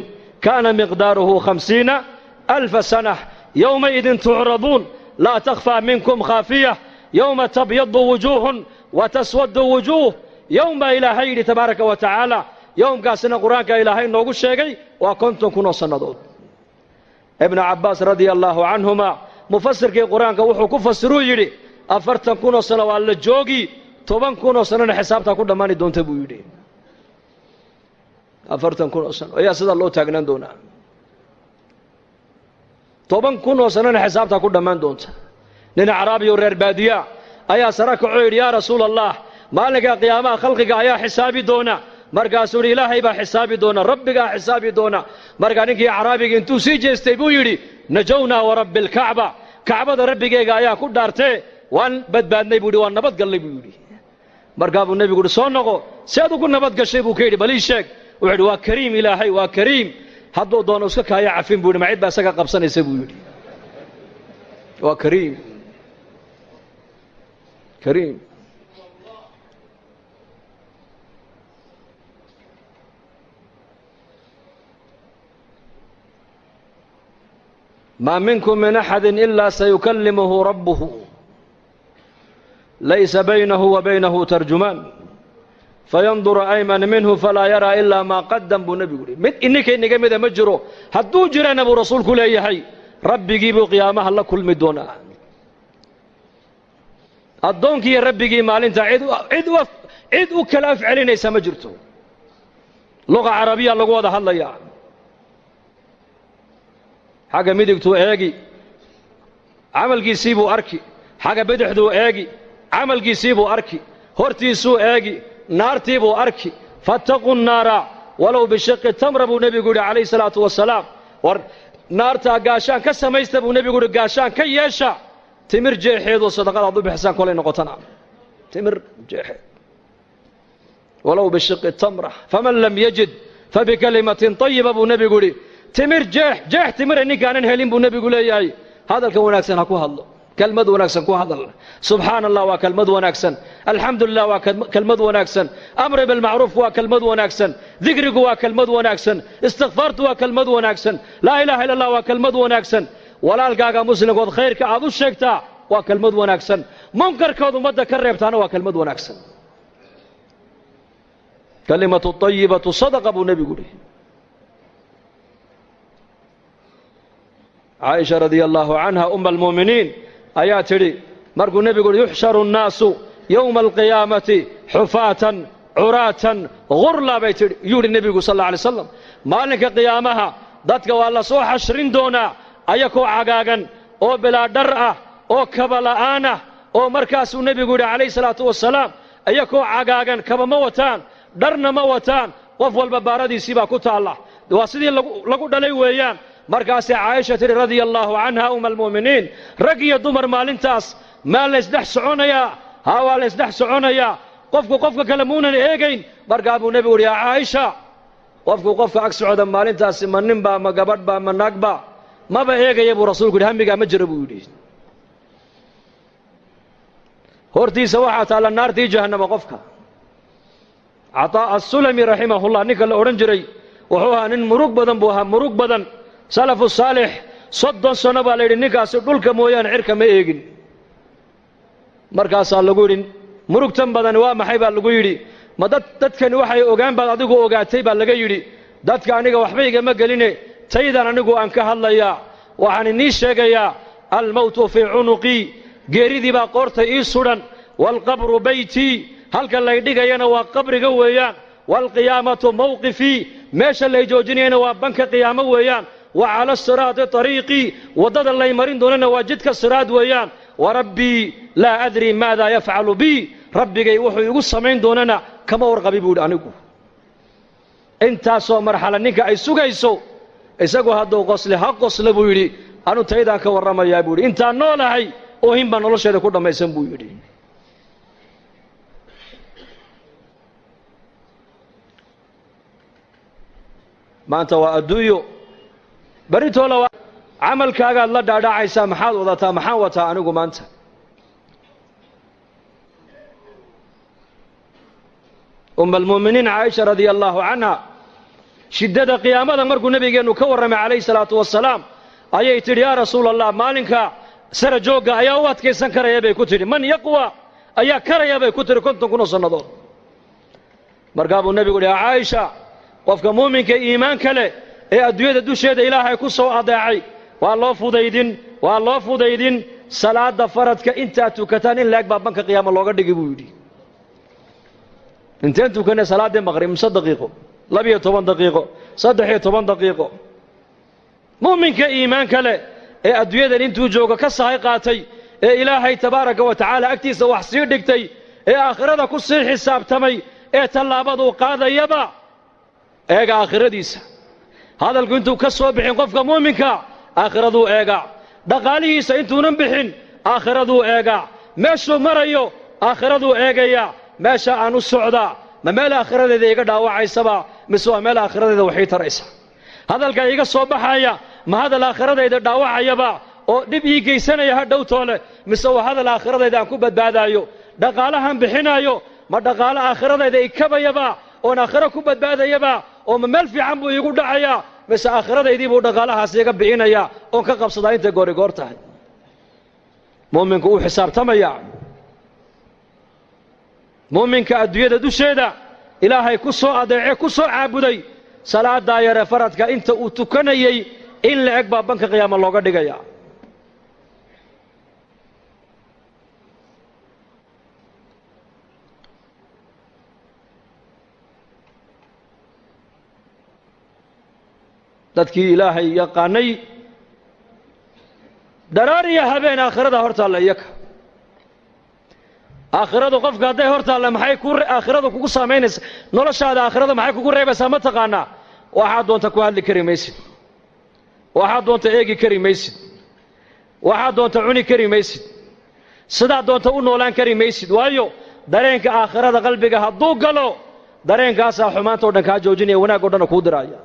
kaana miqdaaruhu 50,000 sana, yowmaidin tucraduun laa takhfaa minkum khaafiya, yowma tabyadu wujuuhun wa taswadu wujuuh. Yowm baa Ilaahay yidhi tabaaraka wa tacaala. Yowmkaasina Qur-aanka Ilaahay noogu sheegay waa 50,000 oo sannadood. Ibnu Cabbaas radia allaahu canhuma, mufasirkii Qur-aanka, wuxuu ku fasiruu yidhi 40,000 oo sano waa la joogi, 10,000 oo sanona xisaabtaa ku dhammaani doonta buu yidhi. 40,000 oo sano ayaa sidaa loo taagnaan doonaa, 10,000 oo sanona xisaabtaa ku dhammaan doonta. Nin acraabi oo reer baadiya ayaa sara kacoo yidhi: "Yaa Rasuul Allah, maalinka qiyaamaha khalqiga ayaa xisaabi doona?" Markaasuu yidhi: "Ilaahay baa xisaabi doona, Rabbigaa xisaabi doona." Markaa ninkii acraabiga intuu sii jeestay buu yidhi: "Najownaa warabbi alkacba, Kacbada Rabbigeega ayaa ku dhaartee, waan badbaadnay," buu yidhi, "waan nabad gallay," buu yidhi. Markaa buu Nebigu yidhi: "Soo noqo, si aad ugu nabad gashay," buu ka yidhi, "bal ii sheeg." Wuxuu yidhi: "Waa kariim Ilaahay, waa kariim, hadduu doono iska kaaya cafin," buu yidhi, "ma cid baa isaga qabsanaysa?" buu yidhi. Waa kariim, kariim. Maa minkum min axadi ilaa sayukallimuhu rabbuhu laysa baynahu wa baynahu tarjumaan, fayanduru ayman minhu falaa yaraa ilaa maa qadam, buu Nebigu yihi. Mid ininka inaga mida ma jiro, hadduu jirana, buu Rasuulku leeyahay, Rabbigii buu qiyaamaha la kulmi doonaa. Addoonkiiyo Rabbigii maalinta cid u kala af celinaysa ma jirto. Luqa carabiya lagu wada hadlayaa. Xagga midigtuu eegi, camalkiisii buu arki; xagga bidixduu eegi, camalkiisii buu arki; hortiisuu eegi, naartii buu arki. "Fattaquu nnaara walow bishiqi tamra," buu Nebigu yidhi calayhi salaatu wasalaam. War naartaa gaashaan ka samaysta, buu Nebigu yidhi, gaashaan ka yeesha timir jeexeedoo sadaqadaad u bixisaan kolay noqotana timir jeexeed. "Walow bishiqi tamra, faman lam yajid fabikalimatin tayiba," buu Nebigu yidhi. Timir jeex, jeex timira ninkaanan helin, buu Nebigu leeyahay, hadalka wanaagsan ha ku hadlo, kelmad wanaagsan ku hadal. Subxaana Allah waa kelmad wanaagsan, alxamdu lilah waa kelmad wanaagsan, amri bilmacruufku waa kelmad wanaagsan, dikrigu waa kelmad wanaagsan, istikfaartu waa kelmad wanaagsan, laa ilaha illa Allah waa kelmad wanaagsan, walaalkaaga muslimkood khayrka aad u sheegtaa waa kelmad wanaagsan, munkarkood ummadda ka reebtaana waa kelmad wanaagsan. "Kalimatu ayibatu sadaqa," buu Nebigu yihi. Caaisha radia allaahu canha, uma almu'miniin, ayaa tidhi markuu Nebigu uhi: "Yuxsharu annaasu yowma alqiyaamati xufaatan curaatan gurla," bay tidhi, yuu yidhi Nebigu sal alla alay slam, maalinka qiyaamaha dadka waa la soo xashrin doonaa ayakoo cagaagan oo bilaa dhar ah oo kaba la'aan ah. Oo markaasuu Nebigu yidhi calayhi salaatu wasalaam: ayakoo cagaagan, kaba ma wataan, dharna ma wataan, qof walba baaradiisii baa ku taalla, waa sidii lagu dhalay weeyaan. Markaasay Caaisha tidhi radia allaahu canha, uma almu'miniin: "Rag iyo dumar maalintaas maa laysdhex soconayaa?" "Haa, waa laysdhex soconayaa, qofku qofka kale muunan eegayn." Markaa buu Nebigu yidhi: "Yaa Caaisha, qofku qofka ag socda maalintaasi ma ninbaa, ma gabadhbaa, ma naagba, maba eegaya," buu Rasuulku yidhi. "Hamigaa ma jiro," buu yidhi. Hortiisa waxaa taalla naartii Jahannama qofka. Cataa Assulami raximahullah, ninka la odhan jiray, wuxuu ahaa nin murug badan buu ahaa, murug badan. Salafu saalix, 30 sano baa la yidhi ninkaasi dhulka mooyaane cirka ma eegin. Markaasaa lagu yidhi: "Murugtan badani waa maxay?" baa lagu yidhi. "Ma dad dadkani waxay ogaan baad adigu ogaatay?" baa laga yidhi. "Dadka aniga waxba igama geline, taydan anigu aan ka hadlayaa. Waxaan inii sheegayaa: almowtu fii cunuqii, geeridii baa qoorta ii sudhan, waalqabru beytii, halka lay dhigayana waa qabriga weeyaan, waalqiyaamatu mawqifii, meesha lay joojinayana waa banka qiyaamo weeyaan, wa cala asiraati ariiqii, waddada lay marin doonana waa jidka siraad weeyaan, warabbii laa adrii maada yafcalu bii, Rabbigay wuxuu igu samayn doonana kama warqabi," buu yidhi anigu. Intaasoo marxala ninka ay sugayso, isagu hadduu qosle ha qosle, buu yidhi. Anu taydaan ka warramayaa buu yidhi, intaan noolahay oohin baan nolosheeda ku dhammaysan buu yidhi. Maanta waa adduunyo, berritoola waa camalkaagaad la dhaadhacaysaa. Maxaad wadataa? Maxaan wataa anigu maanta? Umma almu'miniin Caaisha radia allaahu canha, shiddada qiyaamada markuu nebigeennu ka warramay calayhi salaatu wasalaam, ayay tidhi, yaa rasuula allah, maalinka sara joogga ayaa u adkaysan karaya bay ku tidhi. Man yaqwa ayaa karaya bay ku tidhi 50,000 oo sannadood. Markaa buu nebigu yidhi, yaa Caaisha, qofka muuminka iimaanka leh ee adduunyada dusheeda Ilaahay ku soo adeecay waa loo fudaydin, waa loo fudaydin. Salaadda faradka intaad tukataan in laeg baa banka qiyaama looga dhigi buu yidhi. Inteen tukanay salaaddii maqrib? Mise daqiiqo? 12 daqiiqo, 13 daqiiqo. Muuminka iimaanka leh ee adduunyadan intuu joogo ka sahay qaatay, ee Ilaahay tabaaraka wa tacaala agtiisa wax sii dhigtay, ee aakhirada ku sii xisaabtamay, ee tallaabaduu qaadayaba eega aakhiradiisa, hadalku intuu ka soo bixin qofka muuminka aakhiraduu eegaa, dhaqaalihiisa intuunan bixin aakhiraduu eegaa, meeshuu marayo aakhiraduu eegayaa. Meesha aan u socdaa ma meel aakhiradeeda iga dhaawacaysaba mise waa meel aakhiradeeda waxii taraysa? Hadalka iga soo baxaya ma hadal aakhiradayda dhaawacayaba oo dhib ii geysanaya ha dhowtoole, mise waa hadal aakhiradayda aan ku badbaadaayo? Dhaqaalahan bixinaayo ma dhaqaalo aakhiradayda ikabayaba oon aakhiro ku badbaadayaba, oo ma meel fiican buu iigu dhacayaa, mise aakhiradaydii buu dhaqaalahaas iga bixinayaa oon ka qabsadaa intay goori goor tahay? Mu'minku uu xisaabtamaya. Muuminka adduunyada dusheeda Ilaahay ku soo adeece, ku soo caabuday, salaadaa yare faradka inta uu tukanayey in la eg baa banka qiyaama looga dhigaya. Dadkii Ilaahay yaqaanay dharaar iyo habeen aakhirada hor taalla iyaka. Aakhiradu qofka hadday hor taalla, maxay ku aakhiradu kugu saamaynaysa noloshaada? Aakhirada maxay kugu reebaysaa ma taqaanaa? Waxaad doonta ku hadli kari maysid, waxaad doonta eegi kari maysid, waxaad doonta cuni kari maysid, sidaad doonta u noolaan kari maysid. Waayo, dareenka aakhirada qalbiga hadduu galo, dareenkaasaa xumaanta o dhan kaa joojinaya, wanaag o dhanna kuu diraaya.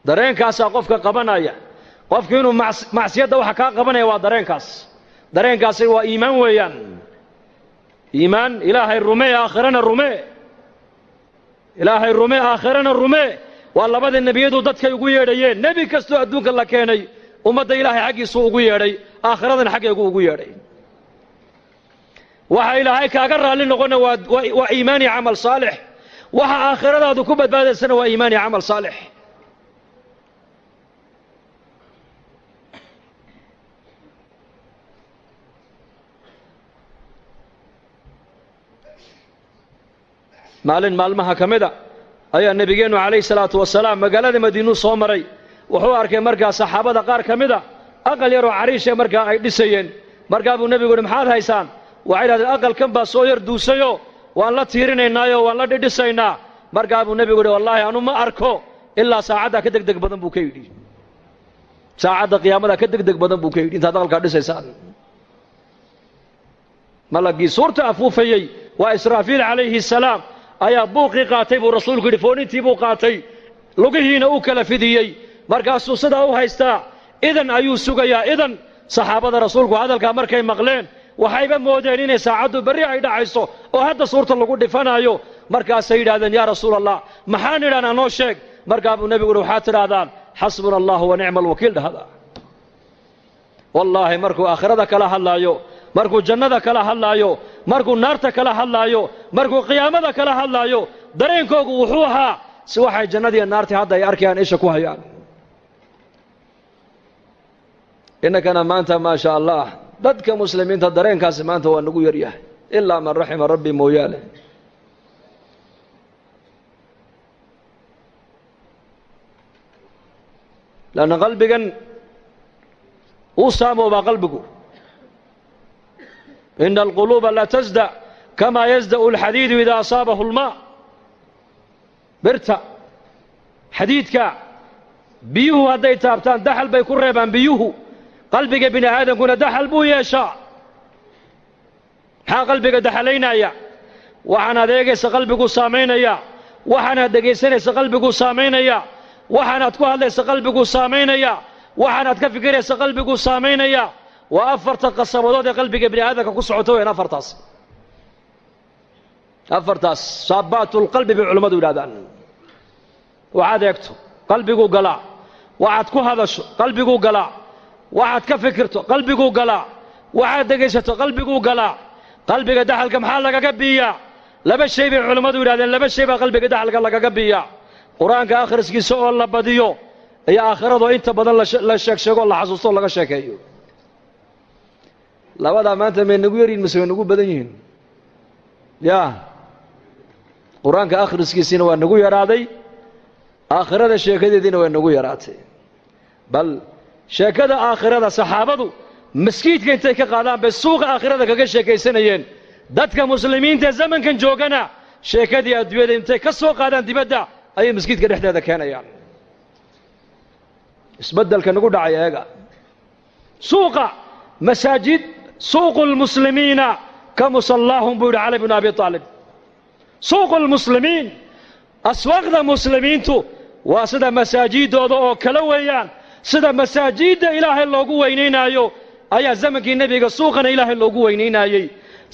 Dareenkaasaa qofka qabanaya. Qofku inuu macsiyadda waxa kaa qabanaya waa dareenkaas. Dareenkaasi waa iimaan weeyaan. Iimaan, Ilaahay rumee, aakhirana rumee. Ilaahay rumee, aakhirana rumee, waa labada nebiyadu dadkay ugu yeedhayeen. Nebi kastoo adduunka la keenay ummadda Ilaahay xaggiisuu ugu yeedhay, aakhiradana xaggeegu ugu yeedhay. Waxa Ilaahay kaaga raalli noqona waa iimaan iyo camal saalix. Waxa aakhiradaadu ku badbaadaysana waa iimaan iyo camal saalix. Maalin maalmaha ka mida ayaa nebigeennu calayhi salaatu wasalaam magaalada Madiinuu soo maray. Wuxuu arkay markaa saxaabada qaar ka mida aqal yaroo cariishe markaa ay dhisayeen. Markaa buu nebigu yidhi, maxaad haysaan? Waxay idhahdeen, aqalkan baa soo yar duusayo, waan la tiirinaynaayo waan la dhidhisaynaa. Markaa buu nebigu yidhi, wallaahi anu ma arko ilaa saacaddaa ka degdeg badan buu ka yidhi, saacadda qiyaamada ka degdeg badan buu ka yidhi intaad aqalkaa dhisaysaan. Malagii suurta afuufayey waa Israafiil calayhi salaam ayaa buuqii qaatay buu rasuulku yidhi, foonintii buu qaatay, lugihiina u kala fidiyey, markaasuu sidaa u haystaa, idan ayuu sugayaa idan. Saxaabada rasuulku hadalkaa markay maqleen waxayba moodeen inay saacaddu berri ay dhacayso oo hadda suurta lagu dhifanaayo. Markaasay yidhahdeen, yaa rasuul allah, maxaan idhahnaa, noo sheeg. Markaa buu nebigu yidhi, waxaad tidhaahdaan xasbuna allahu wa nicma alwakiil dhahda. Wallaahi, markuu aakhirada kala hadlaayo, markuu jannada kala hadlaayo, markuu naarta kala hadlaayo, markuu qiyaamada kala hadlaayo, dareenkoogu wuxuu ahaa si waxay jannadiiyo naartii hadda ay arkayaan, isha ku hayaan. Innakana maanta, maa sha allah, dadka muslimiinta dareenkaasi maanta waa nagu yaryahay, ilaa man raxima rabbi mooyaane. Lanna qalbigan uu saamoobaa qalbigu. Ina alquluuba la tasda. Kamaa yasda'u alxadiidu idaa asaabahu almaa. Birta xadiidka biyuhu hadday taabtaan daxal bay ku reebaan biyuhu. Qalbiga bini aadamkuna daxal buu yeeshaa. Maxaa qalbiga daxalaynaya? Waxaan adeegaysa qalbiguu saamaynaya, waxaanaad dhegaysanaysa qalbiguu saamaynaya, waxaanaad ku hadlaysa qalbiguu saamaynaya, waxaanaad ka fikiraysa qalbiguu saamaynaya. Waa afarta qasabadood ee qalbiga bini aadamka ku socota weyaan afartaas. Afartaas saabaatulqalbi bay culimmadu yidhahdaan. Waxaad eegto qalbiguu galaa, waxaad ku hadasho qalbiguu galaa, waxaad ka fikirto qalbiguu galaa, waxaad dhegaysato qalbiguu galaa. Qalbiga daxalka maxaa lagaga biiyaa? Laba shay bay culimmadu yidhahdeen, laba shay baa qalbiga daxalka lagaga biiyaa. Qur-aanka akhriskiisa oo la badiyo iyo aakhiradoo inta badan la sheeg sheego, la xasuusto o laga sheekeeyo. Labadaa maanta may nagu yaryihin mise way nagu badan yihiin? Ya qur-aanka akhriskiisiina waa nagu yaraaday, aakhirada sheekadeediina way nagu yaraatay. Bal sheekada aakhirada saxaabadu maskiidka intay ka qaadaan bay suuqa aakhirada kaga sheekaysanayeen. Dadka muslimiinta zamankan joogana sheekadii adduunyada intay ka soo qaadaan dibadda ayay maskiidka dhexdeeda keenayaan. Isbeddelka nagu dhacay eega. Suuqa masaajid, suuqu lmuslimiina ka musallaahum buu yidhi Cali bnu Abi Aalib. Suuqu lmuslimiin, aswaaqda muslimiintu waa sida masaajiddooda oo kale weeyaan. Sida masaajidda Ilaahay loogu weynaynaayo ayaa zamankii nebiga suuqana Ilaahay loogu weynaynayey.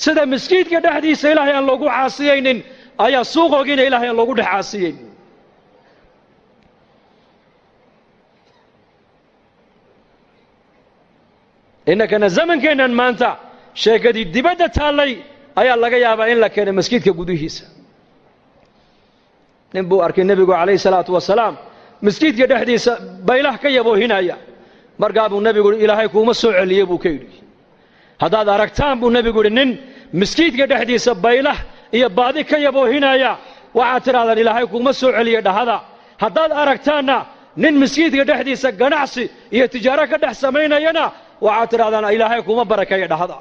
Sida maskiidka dhexdiisa Ilaahay aan loogu caasiyaynin ayaa suuqoogiina Ilahay aan loogu dhex caasiyeyn. Innakana zamankeennan maanta sheekadii dibadda taallay ayaa laga yaabaa in la keenay maskiidka gudihiisa. Nin buu arkay nebigu calayhi salaatu wasalaam maskiidka dhexdiisa baylah ka yaboohinaya. Markaa buu nebigu yidhi, Ilaahay kuuma soo celiyey buu ka yidhi. Haddaad aragtaan buu nebigu yidhi nin maskiidka dhexdiisa baylah iyo baadi ka yaboohinaya, waxaad tidhahdaan Ilaahay kuuma soo celiye dhahada. Haddaad aragtaanna nin maskiidka dhexdiisa ganacsi iyo tijaaro ka dhex samaynayana, waxaad tidhahdaan Ilaahay kuuma barakeeya dhahada.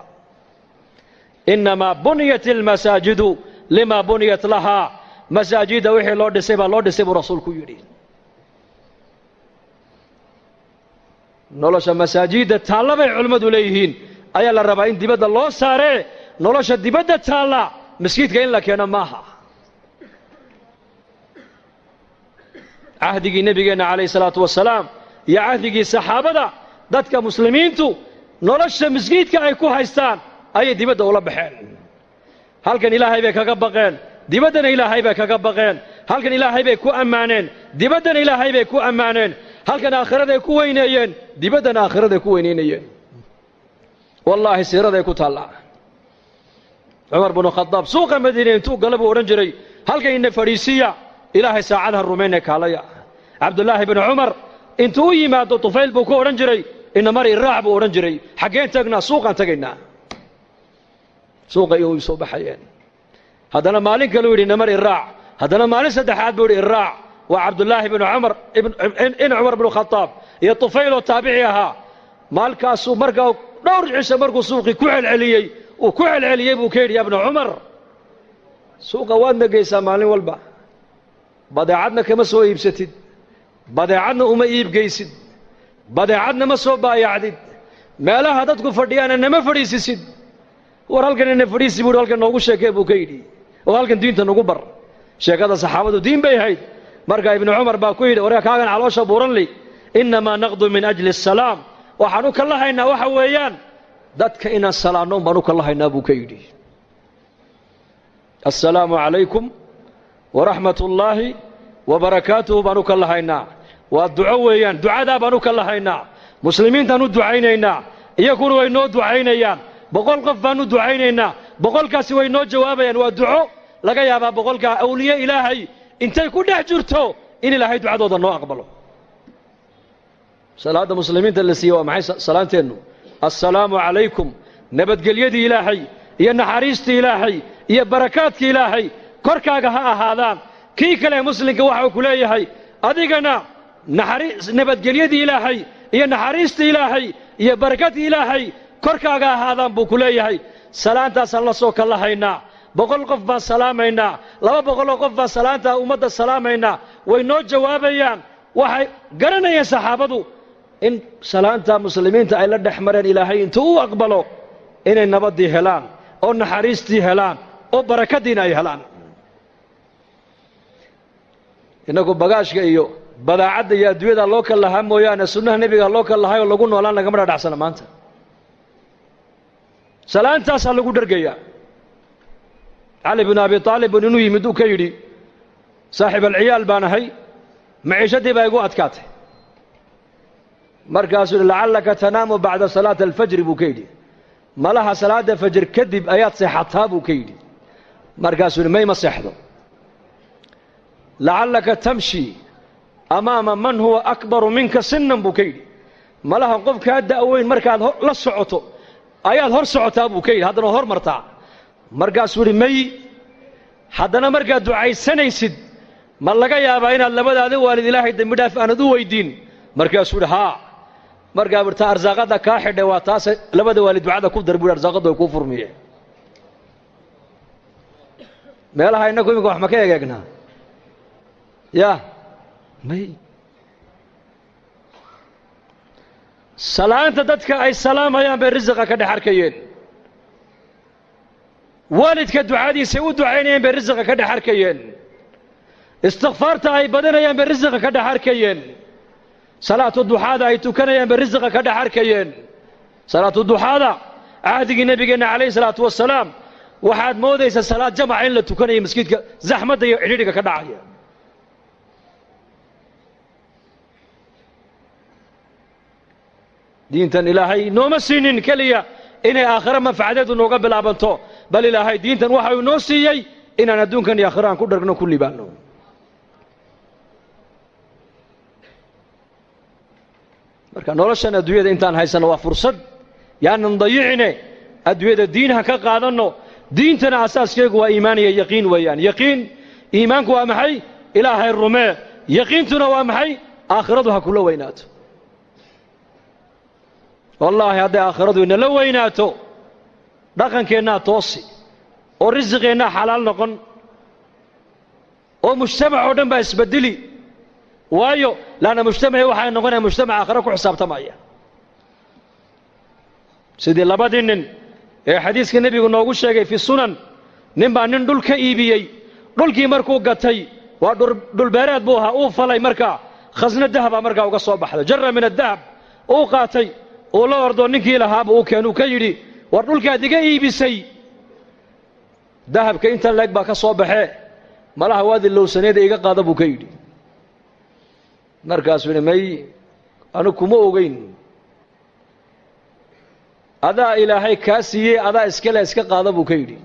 Innamaa buniyat almasaajidu limaa buniyat lahaa. Masaajidda wixii loo dhisay baa loo dhisay buu rasuulku yidhi. Nolosha masaajidda taalla bay culimmadu leeyihiin ayaa la rabaa in dibadda loo saaree. Nolosha dibadda taalla maskiidka in la keeno maaha. Cahdigii nebigeenna calayhi salaatu wasalaam iyo cahdigii saxaabada, dadka muslimiintu nolosha masjiidka ay ku haystaan ayay dibadda ula baxeen. Halkan Ilaahay bay kaga baqeen, dibaddana Ilaahay bay kaga baqeen. Halkan Ilaahay bay ku ammaaneen, dibaddana Ilaahay bay ku ammaaneen. Halkan aakhiraday ku weyneeyeen, dibaddana aakhiraday ku weyneynayeen. Wallaahi siiraday ku taallaa. Cumar binu Khadaab suuqa Madiine intuu gala buu odhan jiray, halkan ina fadhiisiiya, Ilaahay saacadaha rumayne kaalaya. Cabdullaahi binu Cumar intuu u yimaado Tufayl buu ku odhan jiray, ina mari raac buu odhan jiray. Xaggeen tagnaa? Suuqaan tagaynaa. Suuqa iyo soo baxayeen. Haddana maalin kaluu yidhi, namar iraac. Haddana maalin saddexaad buu yidhi, iraac. Waa Cabdullaahi binu Cumar in Cumar binu Khadaab iyo Tufayl oo taabici ahaa. Maalkaasuu markaa dhowr cisho markuu suuqii ku celceliyey uu ku celceliyey buu ka yidhi, ya bna Cumar, suuqa waadna geysaa maalin walba, badeecadna kama soo iibsatid, badeecadna uma iibgeysid, badeecadna ma soo baayacdid, meelaha dadku fadhiyaana nama fadhiisisid. War halkan ina fadhiisi buu, halkan noogu sheekee buu ka yidhi, oo halkan diinta nagu bar. Sheekada saxaabadu diin bay ahayd. Marka Ibnu Cumar baa ku yidhi, warka kaagan caloosha buuranli, innamaa naqdu min ajli asalaam. Waxaan u kalahaynaa waxa weeyaan dadka inaan salaanno baan u kalahaynaa buu ka yidhi. Assalaamu calaykum waraxmat ullaahi wabarakaatuhu baan u kalahaynaa. Waa duco weeyaan, ducadaa baan u kalahaynaa. Muslimiintaan u ducaynaynaa, iyaguna way noo ducaynayaan. 100 qof baan u ducaynaynaa, 100kaasi way noo jawaabayaan. Waa duco laga yaabaa 100kaa awliye Ilaahay intay ku dhex jirto in Ilaahay ducadooda noo aqbalo. Salaadda muslimiinta la siiyey waa maxay? Salaanteennu assalaamu calaykum, nabadgelyadii Ilaahay iyo naxariistii Ilaahay iyo barakaadkii Ilaahay korkaaga ha ahaadaan. Kii kale muslimka waxa uu ku leeyahay, adigana nabadgelyadii Ilaahay iyo naxariistii Ilaahay iyo barakadii Ilaahay korkaaga ahaadaan buu ku leeyahay. Salaantaasaan la soo kallahaynaa. 100 qof baan salaamaynaa, 200 qof baan salaanta ummadda salaamaynaa. Way noo jawaabayaan. Waxay garanayeen saxaabadu in salaanta muslimiinta ay la dhex mareen Ilaahay intuu u aqbalo inay nabaddii helaan oo naxariistii helaan oo barakadiina ay helaan. Innagu bagaashka iyo badaacadda iyo adduunyada loo kal lahaa mooyaane sunnaha nebiga loo kal lahaayoo lagu noolaan lagama dhadhacsana maanta. Salaantaasaa lagu dhergayaa. Cali binu Abi Taalib inuu yimid uu ka yidhi saaxiib alciyaal baan ahay, maciishadii baa igu adkaatay. Markaasuu yidhi lacallaka tanaamu bacda salaati alfajri buu ka yidhi, malaha salaada fajr kadib ayaad seexataa buu ka yidhi. Markaasuu yidhi may ma seexdo. Lacallaka tamshi amaama man huwa akbaru minka sinan buu ka yidhi, malaha qof kaa da'weyn markaad la socoto ayaad hor socotaa buu ka yidhi, haddana hor martaa. Markaasuu yidhi may, haddana markaad ducaysanaysid ma laga yaabaa inaad labadaada waalid Ilaahay dembi dhaaf aanad u weydiin? Markaasuu yidhi haa. Markaa burta arsaaqada kaa xidhay waa taas, labada waalid ducada ku dar buu arsaaqadu ay kuu furmiyeen. Meelaha innagu iminka wax ma ka egeegnaa? Ya may. Salaanta dadka ay salaamayaan bay risiqa ka dhex arkayeen. Waalidka ducadiisay u ducaynayeen bay risiqa ka dhex arkayeen. Istikfaarta ay badanayaan bay risiqa ka dhex arkayeen. Salaatu duxaada ay tukanayaan bay risiqa ka dhex arkayeen. Salaatu duxaada cahdigii nabigeenna calayhi salaatu wasalaam waxaad moodaysaa salaad jamaca in la tukanayo masjidka zaxmadda iyo cidhiidhiga ka dhacaya. Diintan Ilaahay nooma siinin keliya inay aakhiro manfacadeedu nooga bilaabanto, bal Ilaahay diintan waxa uu noo siiyey inaan adduunkan iyo aakhiro aan ku dhargno ku liibaano. Marka noloshan adduunyada intaan haysano waa fursad, yaanan dayicine. Adduunyada diin ha ka qaadanno. Diintana asaaskeegu waa iimaan iyo yaqiin weeyaan. Yaqiin, iimaanku waa maxay? Ilaahay rumee. Yaqiintuna waa maxay? Aakhiradu ha kula weynaato. Wallaahi hadday aakhiradu inala weynaato dhaqankeennaa toosi oo risiqeennaa xalaal noqon oo mujtamac oo dhan baa isbedeli. Waayo laanna mujtamacii waxay noqonaya mujtamac aakhiro ku xisaabtamaya. Sidii labadii nin ee xadiiska nebigu noogu sheegay fi sunan, nin baa nin dhul ka iibiyey. Dhulkii markuu gatay waa dhulbeereed buu ahaa, uu falay markaa khasno dahabaa markaa uga soo baxday, jara min adahab uu qaatay, uu la ordo ninkii lahaaba uu keenuu ka yidhi war dhulkaad iga iibisay dahabka inta leeg baa ka soo baxee, malaha waad ilowsaneeda iga qaada buu ka yidhi. Markaasuu yidhi may, anigu kuma ogeyn, adaa Ilaahay kaa siiyey, adaa iskale iska qaada buu ka yidhi.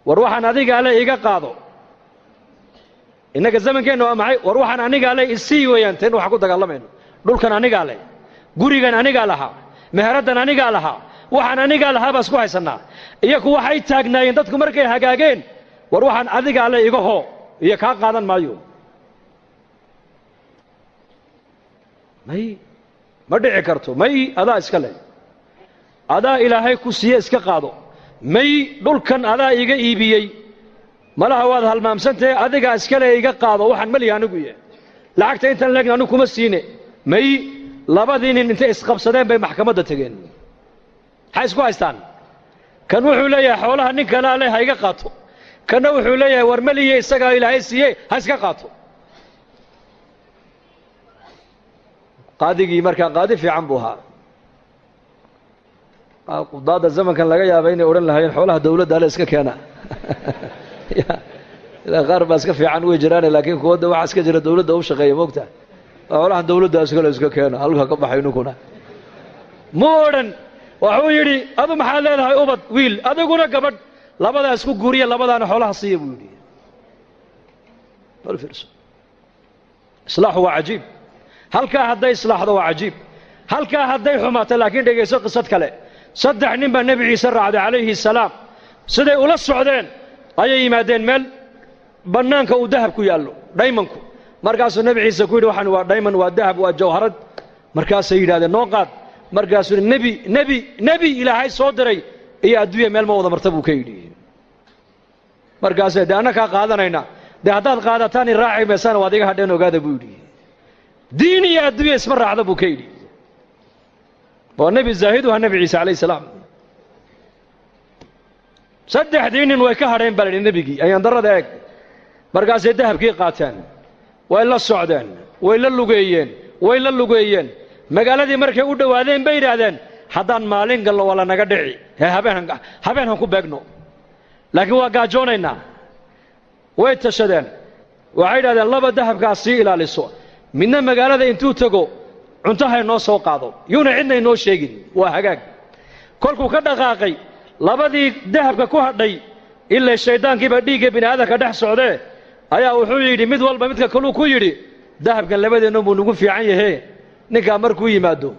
War waxaan adigaa le iga qaado. Innaga zamankeenna waa maxay? War waxaan anigaa le isii weeyaan, teen waxaan ku dagaalamayno. Dhulkan anigaa leh, gurigan anigaa lahaa, meheraddan anigaa lahaa, waxaan anigaa lahaa baa isku haysannaa. Iyaku waxay taagnaayeen dadku markay hagaageen, war waxaan adigaa le iga hoo iyo kaa qaadan maayo. May, ma dhici karto. May, adaa iska leh, adaa Ilaahay ku siiye iska qaado. May, dhulkan adaa iga iibiyey, malaha waad halmaamsantahe, adigaa iska leh iga qaado, waxaan maliya anigu yahay, lacagta intan leegna anigu kuma siine. May, labadii nin intay isqabsadeen bay maxkamadda tegeen. Maxay isku haystaan? Kan wuxuu leeyahay xoolaha nin kalaa leh ha iga qaato, kanna wuxuu leeyahay war maliye isagaa Ilaahay siiyey ha iska qaato. Qaadigii markaa qaadi fiican buu ahaa. Qudaadda zamankan laga yaaba inay odhan lahaayeen xoolaha dawladda ale iska keena. Ilaa qaar baa iska fiican way jiraane, laakiin kuwadda waxaa iska jira dawladda u shaqeeya moogta, xoolahan dawladda iskale iska keena, halka ka baxay ninkuna. Mu odhan, waxuu yidhi adu maxaad leedahay ubad wiil, adiguna gabadh, labadaa isku guuriya, labadaana xoolaha siiya buu yidhi. Bal fiirso, islaaxu waa cajiib. Halkaa hadday islaaxdo waa cajiib, halkaa hadday xumaato. Laakiin dhegayso qisad kale. 3 nin baa nebi Ciise raacday calayhi salaam. Siday ula socdeen ayay yimaadeen meel bannaanka uu dahab ku yaallo, dhaymanku. Markaasuu nebi Ciise ku yidhi waxaan waa dhayman, waa dahab, waa jawharad. Markaasay yidhahdeen noo qaad. Markaasuu nebi nebi nebi Ilaahay soo diray iyo adduunya meel ma wada marta buu ka yidhi. Markaasee dee annakaa qaadanayna, dee haddaad qaadataan i raaci maysaan, waad iga hadheen, ogaada buu yidhi. Diin iyo adduunya isma raacda buu ka yidhi. Waa nebi zaahidu ha, Nebi Ciise calayhi salaam. Saddexdii nin way ka hadheen baa la yidhi nebigii. Ayaan darrada eeg. Markaasay dahabkii qaateen, way la socdeen, way la lugeeyeen, way la lugeeyeen. Magaaladii markay u dhowaadeen bay yidhaahdeen, haddaan maalin galno waa la naga dhici, hee habeen habeen han ku beegno, laakiin waa gaajoonaynaa. Way tashadeen, waxay yidhahdeen, laba dahabkaas sii ilaaliso, midna magaalada intuu tego cunto ha inoo soo qaado, yuuna cidna inoo sheegin. Waa hagaag. Kolkuu ka dhaqaaqay, labadii dahabka ku hadhay, ilaa shayddaankiibaa dhiigga bini aadamka dhex socdee, ayaa wuxuu yidhi mid walba midka kaluu ku yidhi, dahabkan labadeennu buu nagu fiican yahee, ninkaa markuu yimaado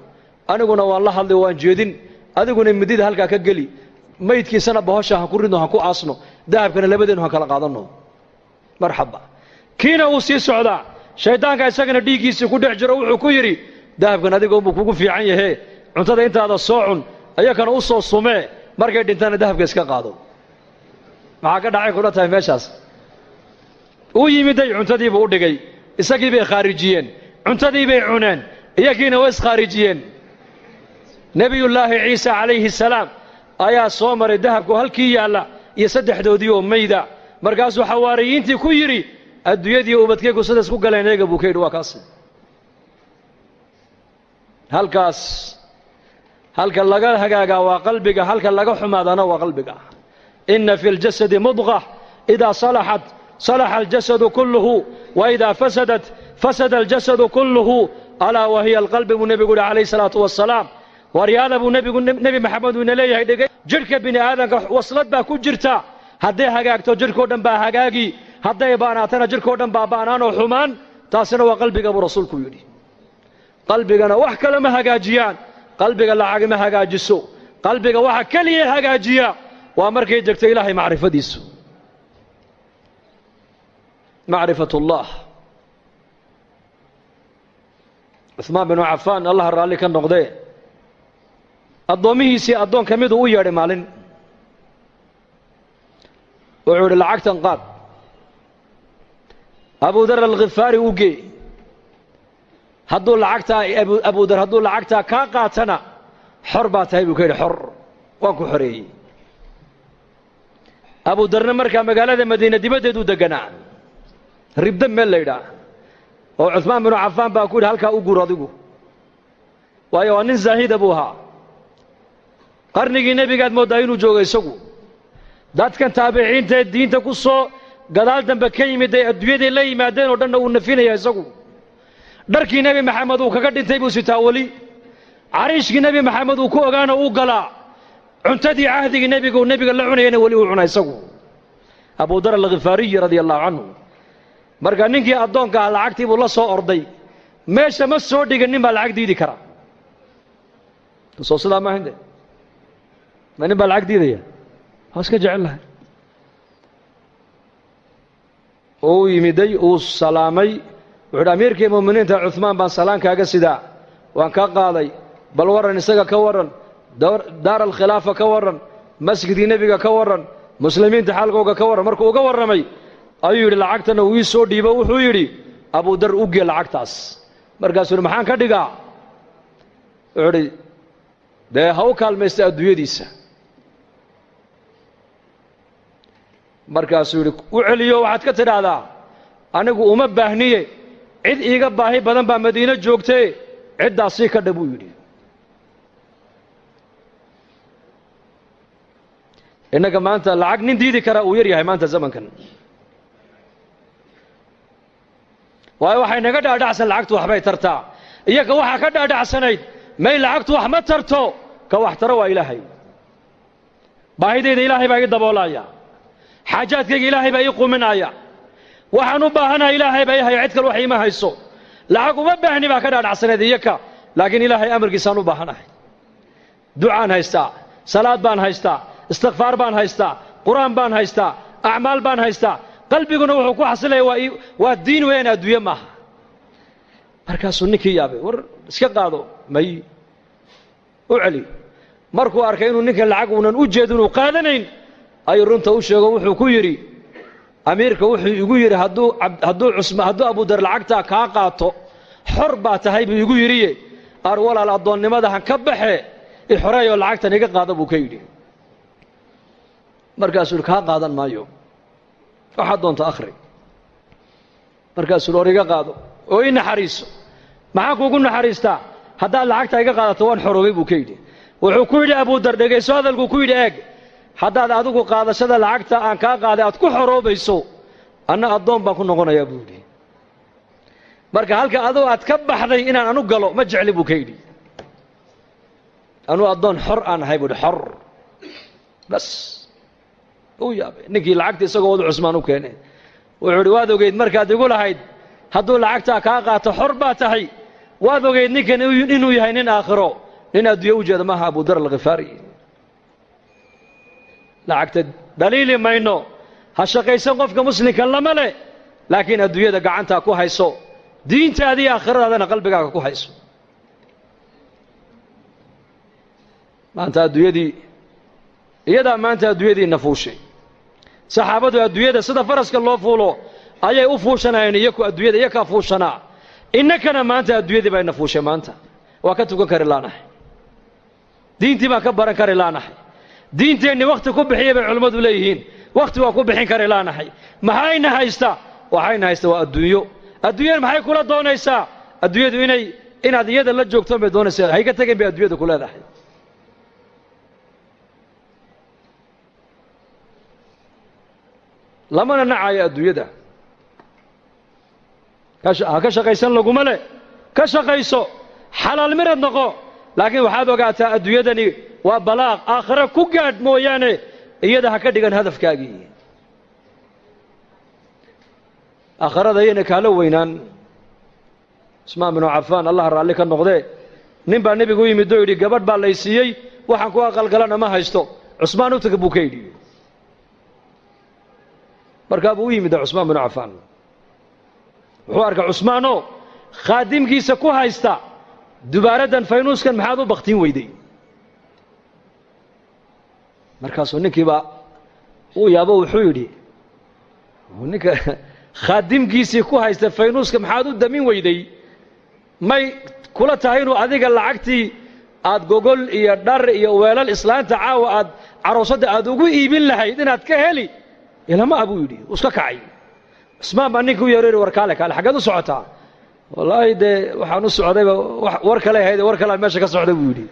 aniguna waan la hadlay, waan jeedin, adiguna midida halkaa ka geli, maydkiisana bahosha han ku ridno, han ku aasno, dahabkana labadeennu han kala qaadanno. Marxaba. Kiina uu sii socdaa, shayddaanka isagana dhiiggiisii ku dhex jiro wuxuu ku yidhi, dahabkan adigoonbuu kugu fiican yahee, cuntada intaada soo cun, ayakana u soo sumee, markay dhintaana dahabka iska qaado. Maxaa ka dhacay kula tahay meeshaas? Uu yimiday, cuntadiibuu u dhigay, isagii bay khaarijiyeen, cuntadii bay cuneen, iyagiina way iskhaarijiyeen. Nebiyullaahi Ciise calayhi salaam ayaa soo maray dahabku halkii yaalla iyo saddexdoodii oo mayda. Markaasuu xawaariyiintii ku yidhi, adduunyadii ubadkaygu sida isku galeen eega buu ka yidhi. Waa kaas halkaas. Halka laga hagaagaa waa qalbiga, halka laga xumaadana waa qalbiga. Ina fi ljasadi mudqa, idaa salaxat salaxa aljasadu kulluhu, wa idaa fasadat fasada aljasadu kulluhu, alaa wahiya alqalbi buu nebigu yihi calayhi salaatu wasalaam. Waryaada buu nebigu, Nebi Maxamed uu ina leeyahay, dhegay, jidhka bini aadamka waslad baa ku jirta, hadday hagaagto jidhkao dhan baa hagaagi, hadday baanaatana jidhkao dhan baa baanaanoo xumaan, taasina waa qalbiga buu rasuulku yidhi. Qalbigana wax kale ma hagaajiyaan, qalbiga lacag ma hagaajiso. Qalbiga waxa keliya hagaajiya waa markay degto Ilaahay macrifadiisu, macrifatullah. Cuhmaan binu Cafaan, Allah raalli ka noqdee, addoommihiisii addoon ka miduu u yeedhay maalin. Wuxuu yidhi, lacagtan qaad, Abudar Alkhifaari u gee, hadduu lacagtaa Abudar hadduu lacagtaa kaa qaatana xor baa tahay buu ka yidhi, xor waan ku xoreeyey. Abudarna markaa magaalada Madiine dibaddeeduu deganaa, Ribda meel la yidhaah, oo Cuhmaan binu Cafaan baa ku yidhi, halkaa u guur adigu, waayo waa nin zaahida buu ahaa. Qarnigii nebigaad mooddaa inuu joogo isagu. Dadkan taabiciinta ee diinta ku soo gadaal dambe ka yimid ay adduunyaday la yimaadeen oo dhanna uu nafinaya isagu. Dharkii Nebi Maxamed uu kaga dhintay buu sitaa weli, cariishkii Nebi Maxamed uu ku ogaana uu galaa, cuntadii cahdigii nebiga uu nebiga la cunayana weli uu cuna isagu, Abudar Alkhifaariyi radia allahu canhu. Marka ninkii addoonka ah lacagtii buu la soo orday, meesha ma soo dhigin. Nin baa lacag diidi kara? Soo sidaa maahan de, ma nin baa lacag diidaya? Waa iska jecel lahay. Uu yimiday, uu salaamay, wuxu uhi, amiirkii mu'miniinta Cuhmaan baan salaan kaaga sidaa. Waan ka qaaday. Bal warran isaga ka warran, daar alkhilaafa ka warran, masjidkii nebiga ka warran, muslimiinta xaalkooga ka warran. Markuu uga warramay ayuu yidhi, lacagtana uu ii soo dhiibo. Wuxuu yidhi, Abudar u gee lacagtaas. Markaasuu yidhi, maxaan ka dhigaa? Wuxuu idhi, dee ha u kaalmaysta adduunyadiisa. Markaasuu yidhi, u celiyo, waxaad ka tidhaahdaa, anigu uma baahniye, cid iiga baahi badan baa Madiino joogtee, ciddaasii ka dha buu yidhi. Innaga maanta lacag nin diidi karaa uu yar yahay maanta zamankan, waayo waxay naga dhaadhacsan lacagtu waxbay tartaa. Iyaga waxaa ka dhaadhacsanayd, may, lacagtu wax ma tarto, ka wax taro waa Ilaahay. Baahidayda Ilaahay baa ii daboolaya, xaajaadkayga Ilaahay baa ii quminaya, waxaan u baahanaha Ilaahay baa ii haya, cid kale wax iima hayso, lacag uma baahni baa ka dhaadhacsanayd iyaka. Laakiin Ilaahay amarkiisaan u baahanahay, ducaan haystaa, salaad baan haystaa, istikfaar baan haystaa, qur-aan baan haystaa, acmaal baan haystaa, qalbiguna wuxuu ku xasilaya waa diin weeyaan, adduunye maaha. Markaasuu ninkii yaabay, war iska qaado, may. U celi. Markuu arkay inuu ninkan lacag uunan u jeedin uu qaadanayn, ayuu runta u sheego. Wuxuu ku yidhi, amiirka wuxuu igu yidhi, hadduu Abudar lacagtaa kaa qaato xor baa tahay buu igu yidhiye, ar walaal addoonnimada han ka baxe, ixoreeyoo lacagtan iga qaada, buu ka yidhi. Markaasuu yidhi, kaa qaadan maayo, waxaad doonta akhri. Markaasuu yidhi, or iga qaado oo ii naxariiso. Maxaan kuugu naxariistaa? Haddaad lacagta iga qaadato waan xoroobay, buu ka yidhi. Wuxuu ku yidhi Abudar, dhegayso hadalkuu ku yidhi, eeg, haddaad adigu qaadashada lacagta aan kaa qaaday aad ku xoroobayso, anna addoon baan ku noqonayaa, buu yidhi. Marka halka aduu aad ka baxday inaan anu galo ma jecli, buu ka yidhi. Anuu addoon xor aan ahay, buu yidhi, xor bas. Uu yaabay ninkii. Lacagta isagoo wadu Cusmaan u keenay. Wuxuu idhi, waad ogeyd markaad igu lahayd hadduu lacagtaa kaa qaato xor baa tahay, waad ogeyd ninkan inuu yahay nin aakhiro, nin adduunye u jeeda maaha. Abudar Alkhifaari lacagta dhaliili mayno, ha shaqaysan qofka muslimka lama leh, laakiin adduunyada gacantaa ku hayso, diintaadii iyo aakhiradaadana qalbigaaga ku hayso. Maanta adduunyadii iyadaa maanta adduunyadiina fuushay. Saxaabadu adduunyada sida faraska loo fuulo ayay u fuushanayeen, iyaku adduunyada iyakaa fuushanaa. Innakana maanta adduunyadii baa ina fuushay. Maanta waa ka tukan kari laanahay, diintii baan ka baran kari laanahay, diinteenni wakhti ku bixiya bay culimmadu leeyihiin, wakhti waa ku bixin kari laanahay. Maxayna haysta? Waxayna haysta waa adduunyo. Adduunyada maxay kula doonaysaa? Adduunyadu inaad iyada la joogtoon bay doonaysaa. Hayga tegin bay adduunyada ku leedahay. Lamana nacayo adduunyada, ha ka shaqaysan laguma leh, ka shaqayso, xalaal mirad noqo, laakiin waxaad ogaataa adduunyadani waa balaaq. Aakhire ku gaadh mooyaane iyada ha ka dhigan hadafkaagii. Aakhirada iyana kaala weynaan. Cusmaan binu Cafaan, Allah raalli ka noqdee, nin baa nebigu u yimid oo yidhi, gabadh baa lay siiyey, waxaan ku aqalgalana ma haysto, Cusmaan u taga, buu ka yidhi. Markaa buu u yimid Cusmaan binu Cafaan. Wuxuu arkay Cusmaanoo khaadimkiisa ku haysta, dubaaraddan faynuuskan maxaad u baktiin weyday? Markaasuu ninkiibaa uu yaabo. Wuxuu yidhi, ninka khaadimkiisii ku haysta faynuuska maxaad u damin weyday, may kula tahay inuu adiga lacagtii aad gogol iyo dhar iyo weelal islaanta caawa aad caroosadda aad ugu iibin lahayd inaad ka heli ilama a, buu yidhi. Uu iska kacay. Cusmaan baa ninka u yeero yidhi, war kaale, kaale, xaggeed u socotaa? Wallaahi dee waxaan u socdayba war kale ahayd, war kalean meesha ka socda, buu yidhi.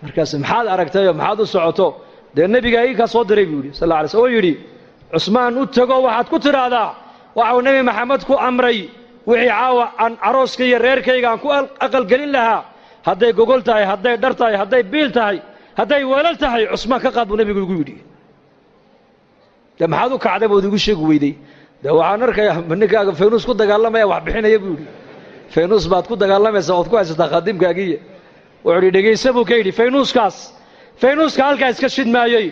Markaas maxaad aragtayoo maxaad u socoto? Dee nebigaa ii kaa soo diray, buu yidhi, sal alla alay sl, oo yidhi, Cusmaan u tago, waxaad ku tidhaahdaa waxau Nebi Maxamed ku amray wixii caawa aan carooska iyo reerkayga aan ku aqalgelin lahaa, hadday gogol tahay, hadday dhar tahay, hadday biil tahay, hadday weelal tahay, Cusmaan ka qaad buu nebigu igu yidhi. Dee maxaad u kacday bood igu sheegi weyday? Dee waxaan arkayaa ninkaaga faynuus ku dagaalamaya wax bixinaya, buu yidhi. Faynuus baad ku dagaalamaysaa ood ku haysataa khaadimkaagiiya. Wuxuu yidhi, dhegaysa, buu ka yidhi, faynuuskaas, faynuuska halkaa iska shidmaayey,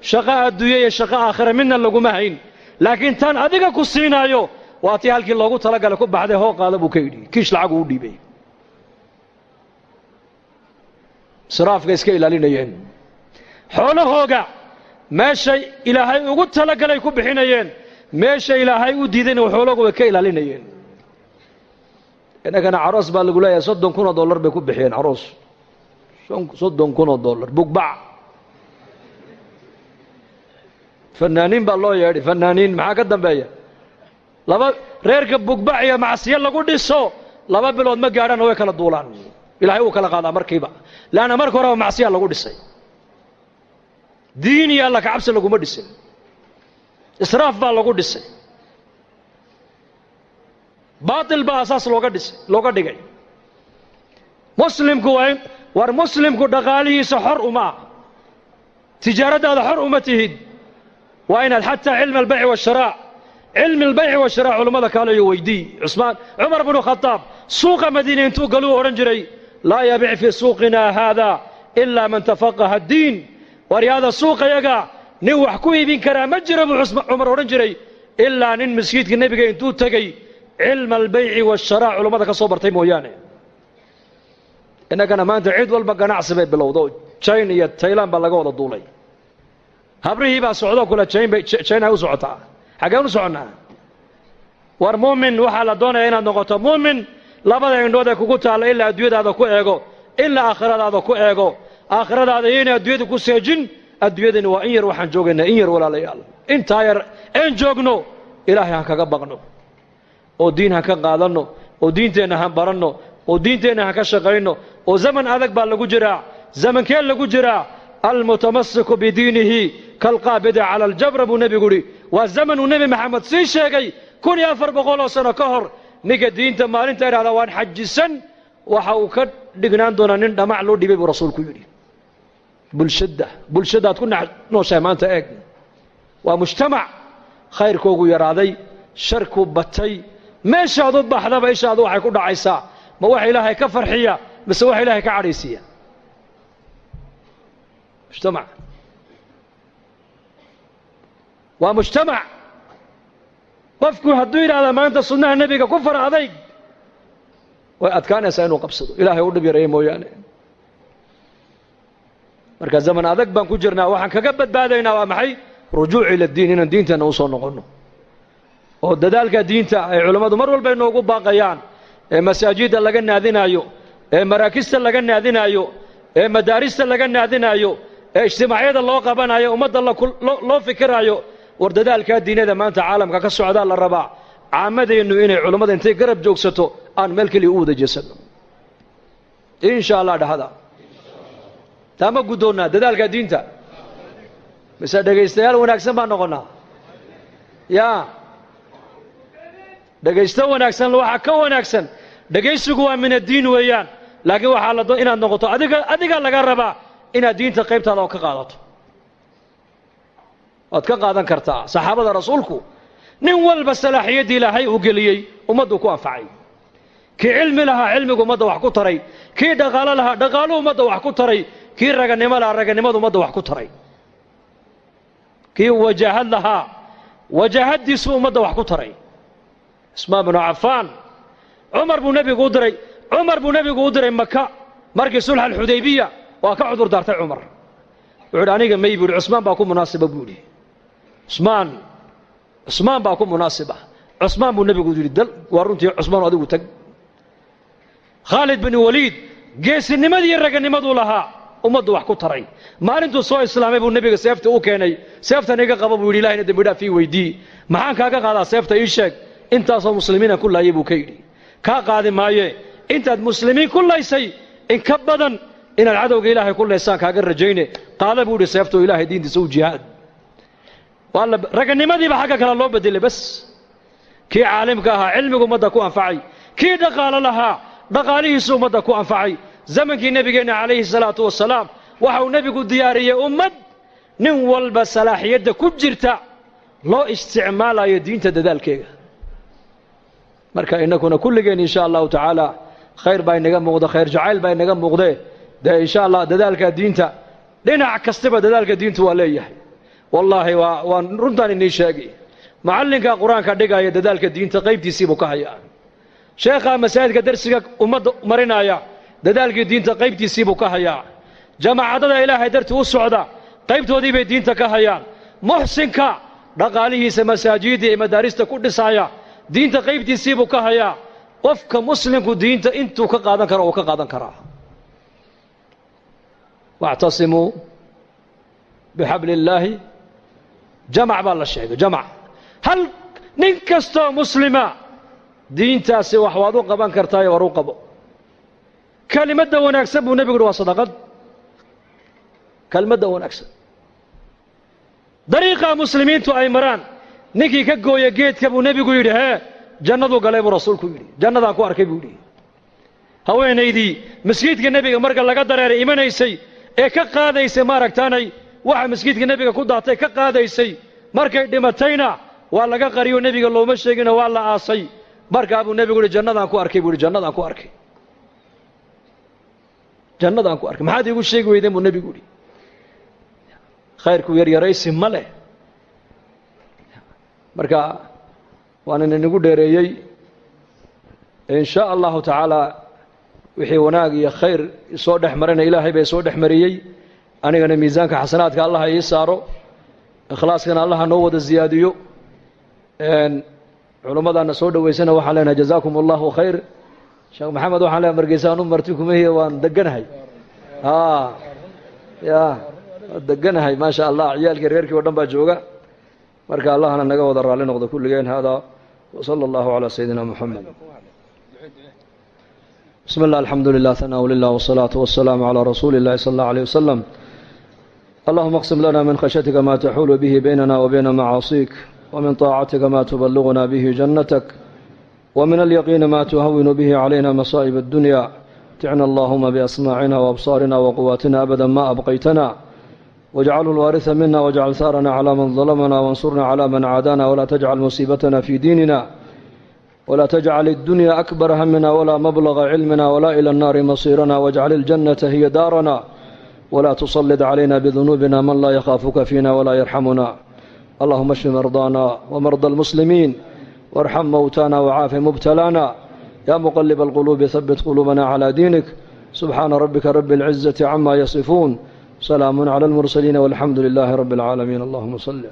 shaqo adduunye iyo shaqo aakhira midna laguma hayn, laakiin tan adiga ku siinaayo waa tii halkii loogu talagalay ku baxday, hoo qaada, buu ka yidhi. Kiish lacag uu dhiibay. Israafka iska ilaalinayeen, xoolahooga meeshay Ilaahay ugu talagalay ku bixinayeen, meesha Ilaahay u diidayna xoolahooga way ka ilaalinayeen. Innagana caroos baa lagu leeyahay, $30,000 bay ku bixiyeen caroos, $30,000, bugbac, fanaaniin baa loo yeedhay, fanaaniin. Maxaa ka dambeeya? Laba reerka bugbac iyo macsiyo lagu dhiso 2 bilood ma gaadhana way kala duulaan. Ilahay wuu kala qaadaa markiiba, leanna marka horeba macsiyaa lagu dhisay, diin iyo alla kacabsi laguma dhisin, israaf baa lagu dhisay, baatil baa asaas looga dhisay, looga dhigay. Muslimku waa in war muslimku dhaqaalihiisa xor uma ah, tijaaraddaada xor uma tihid. Waa inaad xataa cilmi albayci waashiraa, cilmi albayci waashiraa culammada kaaleyo weydii. Cusmaan, Cumar bnu Khadaab suuqa Madiine intuu galuu odhan jiray, laa yabic fii suuqina haada ilaa man tafaqaha addiin. Waryaada, suuqayaga nin wax ku iibin karaa ma jiro, buu Cumar odhan jiray, ilaa nin masjidka nebiga intuu tegey cilma albayci waashiraa culammada ka soo bartay mooyaane. Innagana maanta cid walba ganacsi bay bilowdo. China iyo Tayland baa laga wada duulay. Habrihii baa socdo kule China u socotaa. Xaggeen u soconnaa? War muumin waxaa la doonaya inaad noqoto muumin labada indhood ee kugu taalla ilaa adduunyadaada ku eego, ilaa aakhiradaada ku eego. Aakhiradaada iyayna adduunyada ku seejin. Adduunyadani waa in yar, waxaan joogaynaa in yar walaalayaal. Intaa yar een joogno Ilaahay han kaga baqno, oo diin han ka qaadanno, oo diinteenna han baranno, oo diinteenna han ka shaqayno. Oo zaman adag baa lagu jiraa. Zamankee lagu jiraa? Almutamasiku bidiinihi kalqaabidi cala aljabra buu nebigu yidhi. Waa zaman uu Nebi Maxamed sii sheegay 1400 oo sano ka hor. Ninka diinta maalinta idhahdaa waan xajisan, waxa uu ka dhignaan doonaa nin dhamac loo dhibay buu rasuulku yidhi. Bulshadda, bulshadaad ku nooshahay maanta eeg, waa mujtamac khayrkoogu yaraaday, sharkuu batay. Meeshaad u baxdaba ishaadu waxay ku dhacaysaa ma waxa Ilaahay ka farxiya mise waxa Ilaahay ka cadhaysiiya? Mujtamac waa mujtamac. Qofku hadduu yidhahda maanta sunnaha nebiga ku fara adayg, way adkaanaysaa inuu qabsado, Ilaahay u dhib yareeya mooyaane. Marka zaman adag baan ku jirnaa. Waxaan kaga badbaadaynaa waa maxay? Rujuuc ila diin, inaan diinteenna usoo noqonno, oo dadaalka diinta ay culammadu mar walba inoogu baaqayaan, ee masaajidda laga naadinaayo, ee maraakista laga naadinaayo, ee madaarista laga naadinaayo, ee ijtimaacyada loo qabanayo, ummadda loo fikiraayo. War dadaalkaa diinada maanta caalamka ka socdaa la rabaa caamadeennu inay culammada intay garab joogsato aan meel keliya u wada jeesanno, insha Allah. Dhahada taama guddoonnaa dadaalka diinta mise dhegaystayaal wanaagsan baan noqonnaa? Yaa dhegaysto wanaagsan, waxaa ka wanaagsan dhegaysigu waa min addiin weeyaan, laakiin waxaa la inaad noqoto adiga, adiga laga rabaa inaad diinta qaybtaada oo ka qaadato. Waad ka qaadan kartaa. Saxaabada rasuulku nin walba salaaxiyaddii Ilaahay uu geliyey ummaddu ku anfacay. Kii cilmi lahaa cilmigu ummadda wax ku taray, kii dhaqaalo lahaa dhaqaaluhu ummadda wax ku taray, kii raganimo lahaa raganimadu ummadda wax ku taray, kii wajaahad lahaa wajaahaddiisu ummadda wax ku taray. Cusmaan binu Cafaan, Cumar buu nebigu u diray, Cumar buu nebigu u diray Maka markii sulx alxudaybiya. Waa ka cudur daartay Cumar, wuxu uhi aniga may buu yidhi, Cusmaan baa ku munaasiba buu yidhi. Cusmaan, Cusmaan baa ku munaasiba. Cusmaan buu nebigu yidhi dal, waa runtii Cusmaan, adigu tag. Khaalid bin Waliid geesinimadii raganimaduu lahaa ummaddu wax ku taray. Maalintuu soo islaamay buu nebiga seefta u keenay. Seeftan iga qaba buu yidhi, Ilahayna dembi dhaaf ii weydii. Maxaan kaaga qaadaa seefta, ii sheeg? Intaasoo muslimiinaan ku laayay buu ka yidhi. Kaa qaadi maaye, intaad muslimiin ku laysay in ka badan inaad cadowga Ilaahay ku laysaan kaaga rajayne, qaada buu yidhi seefta oo Ilaahay diintiisa u jihaad. Waa la raganimadiiba xagga kale loo bedelay bas. Kii caalimka ahaa cilmigu ummadda ku anfacay, kii dhaqaalo lahaa dhaqaalihiisu ummadda ku anfacay. Zamankii nebigeenna calayhi salaatu wasalaam waxa uu nebigu diyaariyey ummad nin walba salaaxiyadda ku jirta loo isticmaalayo diinta dadaalkeega. Marka innakuna kulligeen insha Allahu tacaala khayr baa inaga muuqda, khayr jacayl baa inaga muuqdee. Dee insha Allah dadaalka diinta dhinac kastaba dadaalka diintu waa leeyahay. Wallaahi waa waan runtaan inii sheegay, macallinka qur-aanka dhigaya dadaalka diinta qaybtiisiibuu ka hayaa, sheekhaa masaajidka darsiga ummadda marinaya dadaalkii diinta qaybtiisiibuu ka hayaa, jamaacadada Ilaahay dartii u socda qaybtoodii bay diinta ka hayaan, muxsinka dhaqaalihiisa masaajidda iyo madaarista ku dhisaya diinta qaybtiisiibuu ka hayaa. Qofka muslimku diinta intuu ka qaadan karo uu ka qaadan karaa. Wactasimuu bixabli illaahi jamac baa la sheegay, jamac. Hal nin kastoo muslima diintaasi wax waad u qaban kartaayo, war u qabo. Kelimadda wanaagsan buu nebigu uhi waa sadaqad. Kelmadda wanaagsan, dariiqa muslimiintu ay maraan ninkii ka gooya geedka buu nebigu yidhi hee jannaduu galay buu rasuulku yidhi, jannadaan ku arkay buu yidhi. Haweenaydii masjidka nebiga marka laga dareeray imanaysay ee ka qaadaysay maaragtaanay waxa masjidka nebiga ku daatay ka qaadaysay, markay dhimatayna waa laga qariyo, nebiga looma sheegino, waa la aasay. Markaa buu nebigu yidhi jannadaan ku arkay buu yidhi, jannadaan ku arkay, jannadaan ku arkay, maxaad iigu sheegi weydeen buu nebigu yidhi. Khayrku yaryaraysi ma leh. Marka waanan inagu dheereeyey, in sha Allahu tacaala. Wixii wanaag iyo khayr soo dhex marina Ilaahay bay soo dhex mariyey. Anigana miisaanka xasanaadka Allaha ii saaro, ikhlaaskana Allaha noo wada siyaadiyo. Culimmadaana soo dhoweysana waxaan leenahay jazaakum Allahu khayr. Sheekh Maxamed waxaan leenahay margeysaan u marti kumahiya, waan deganahay, ya deganahay, maasha Allah. Ciyaalkii reerkii o dhan baa jooga. Marka Allahna naga wada raalli noqdo kulligeen. Hada wsala Allahu calaa sayidina Muxamed. Bismi اllah, alxamdu lilah, hanaa lilah, wsalaatu wasalaamu calaa rasuuli اllahi sala اllah alيh wasalam. Allahuma اqsim lana min khashyatika ma taxuulu bihi baynana wa bayna macaasiik, wmin طaacatika ma tuballiguna bihi jannatak, wmin alyaqiini ma tuhawinu bihi calayna masaa'ib addunya. Ticna allahuma biasmaacina waabsaarina waquwaatina abada ma abqaytana, wاjcalhu lwaariثa mina, wاjcal haarana calى man ظalamana, wansurna calى man caadana, wla tajcal musiibatana fi diinina, wla tajcal اddunya akbar hamina wla mablaga cilmina, wla ilى الnaari masiirana, wاjcal اljannata hiya daarana, wla tusalid calayna bidunuubina man laa yakhaafuka fiina wla yarxamuna. Allahuma ashfi mardaana wamarda almuslimiin, warxam mowtana wcaafi mubtalaana. Ya muqalib alquluubi, habit quluubana calى diinik. Subxaana rabbika rabi اlcizaةi cama yasifuun, salaamu clى almursaliin, walxamdu lilaahi rabi اlcaalamiin. Allahuma sali.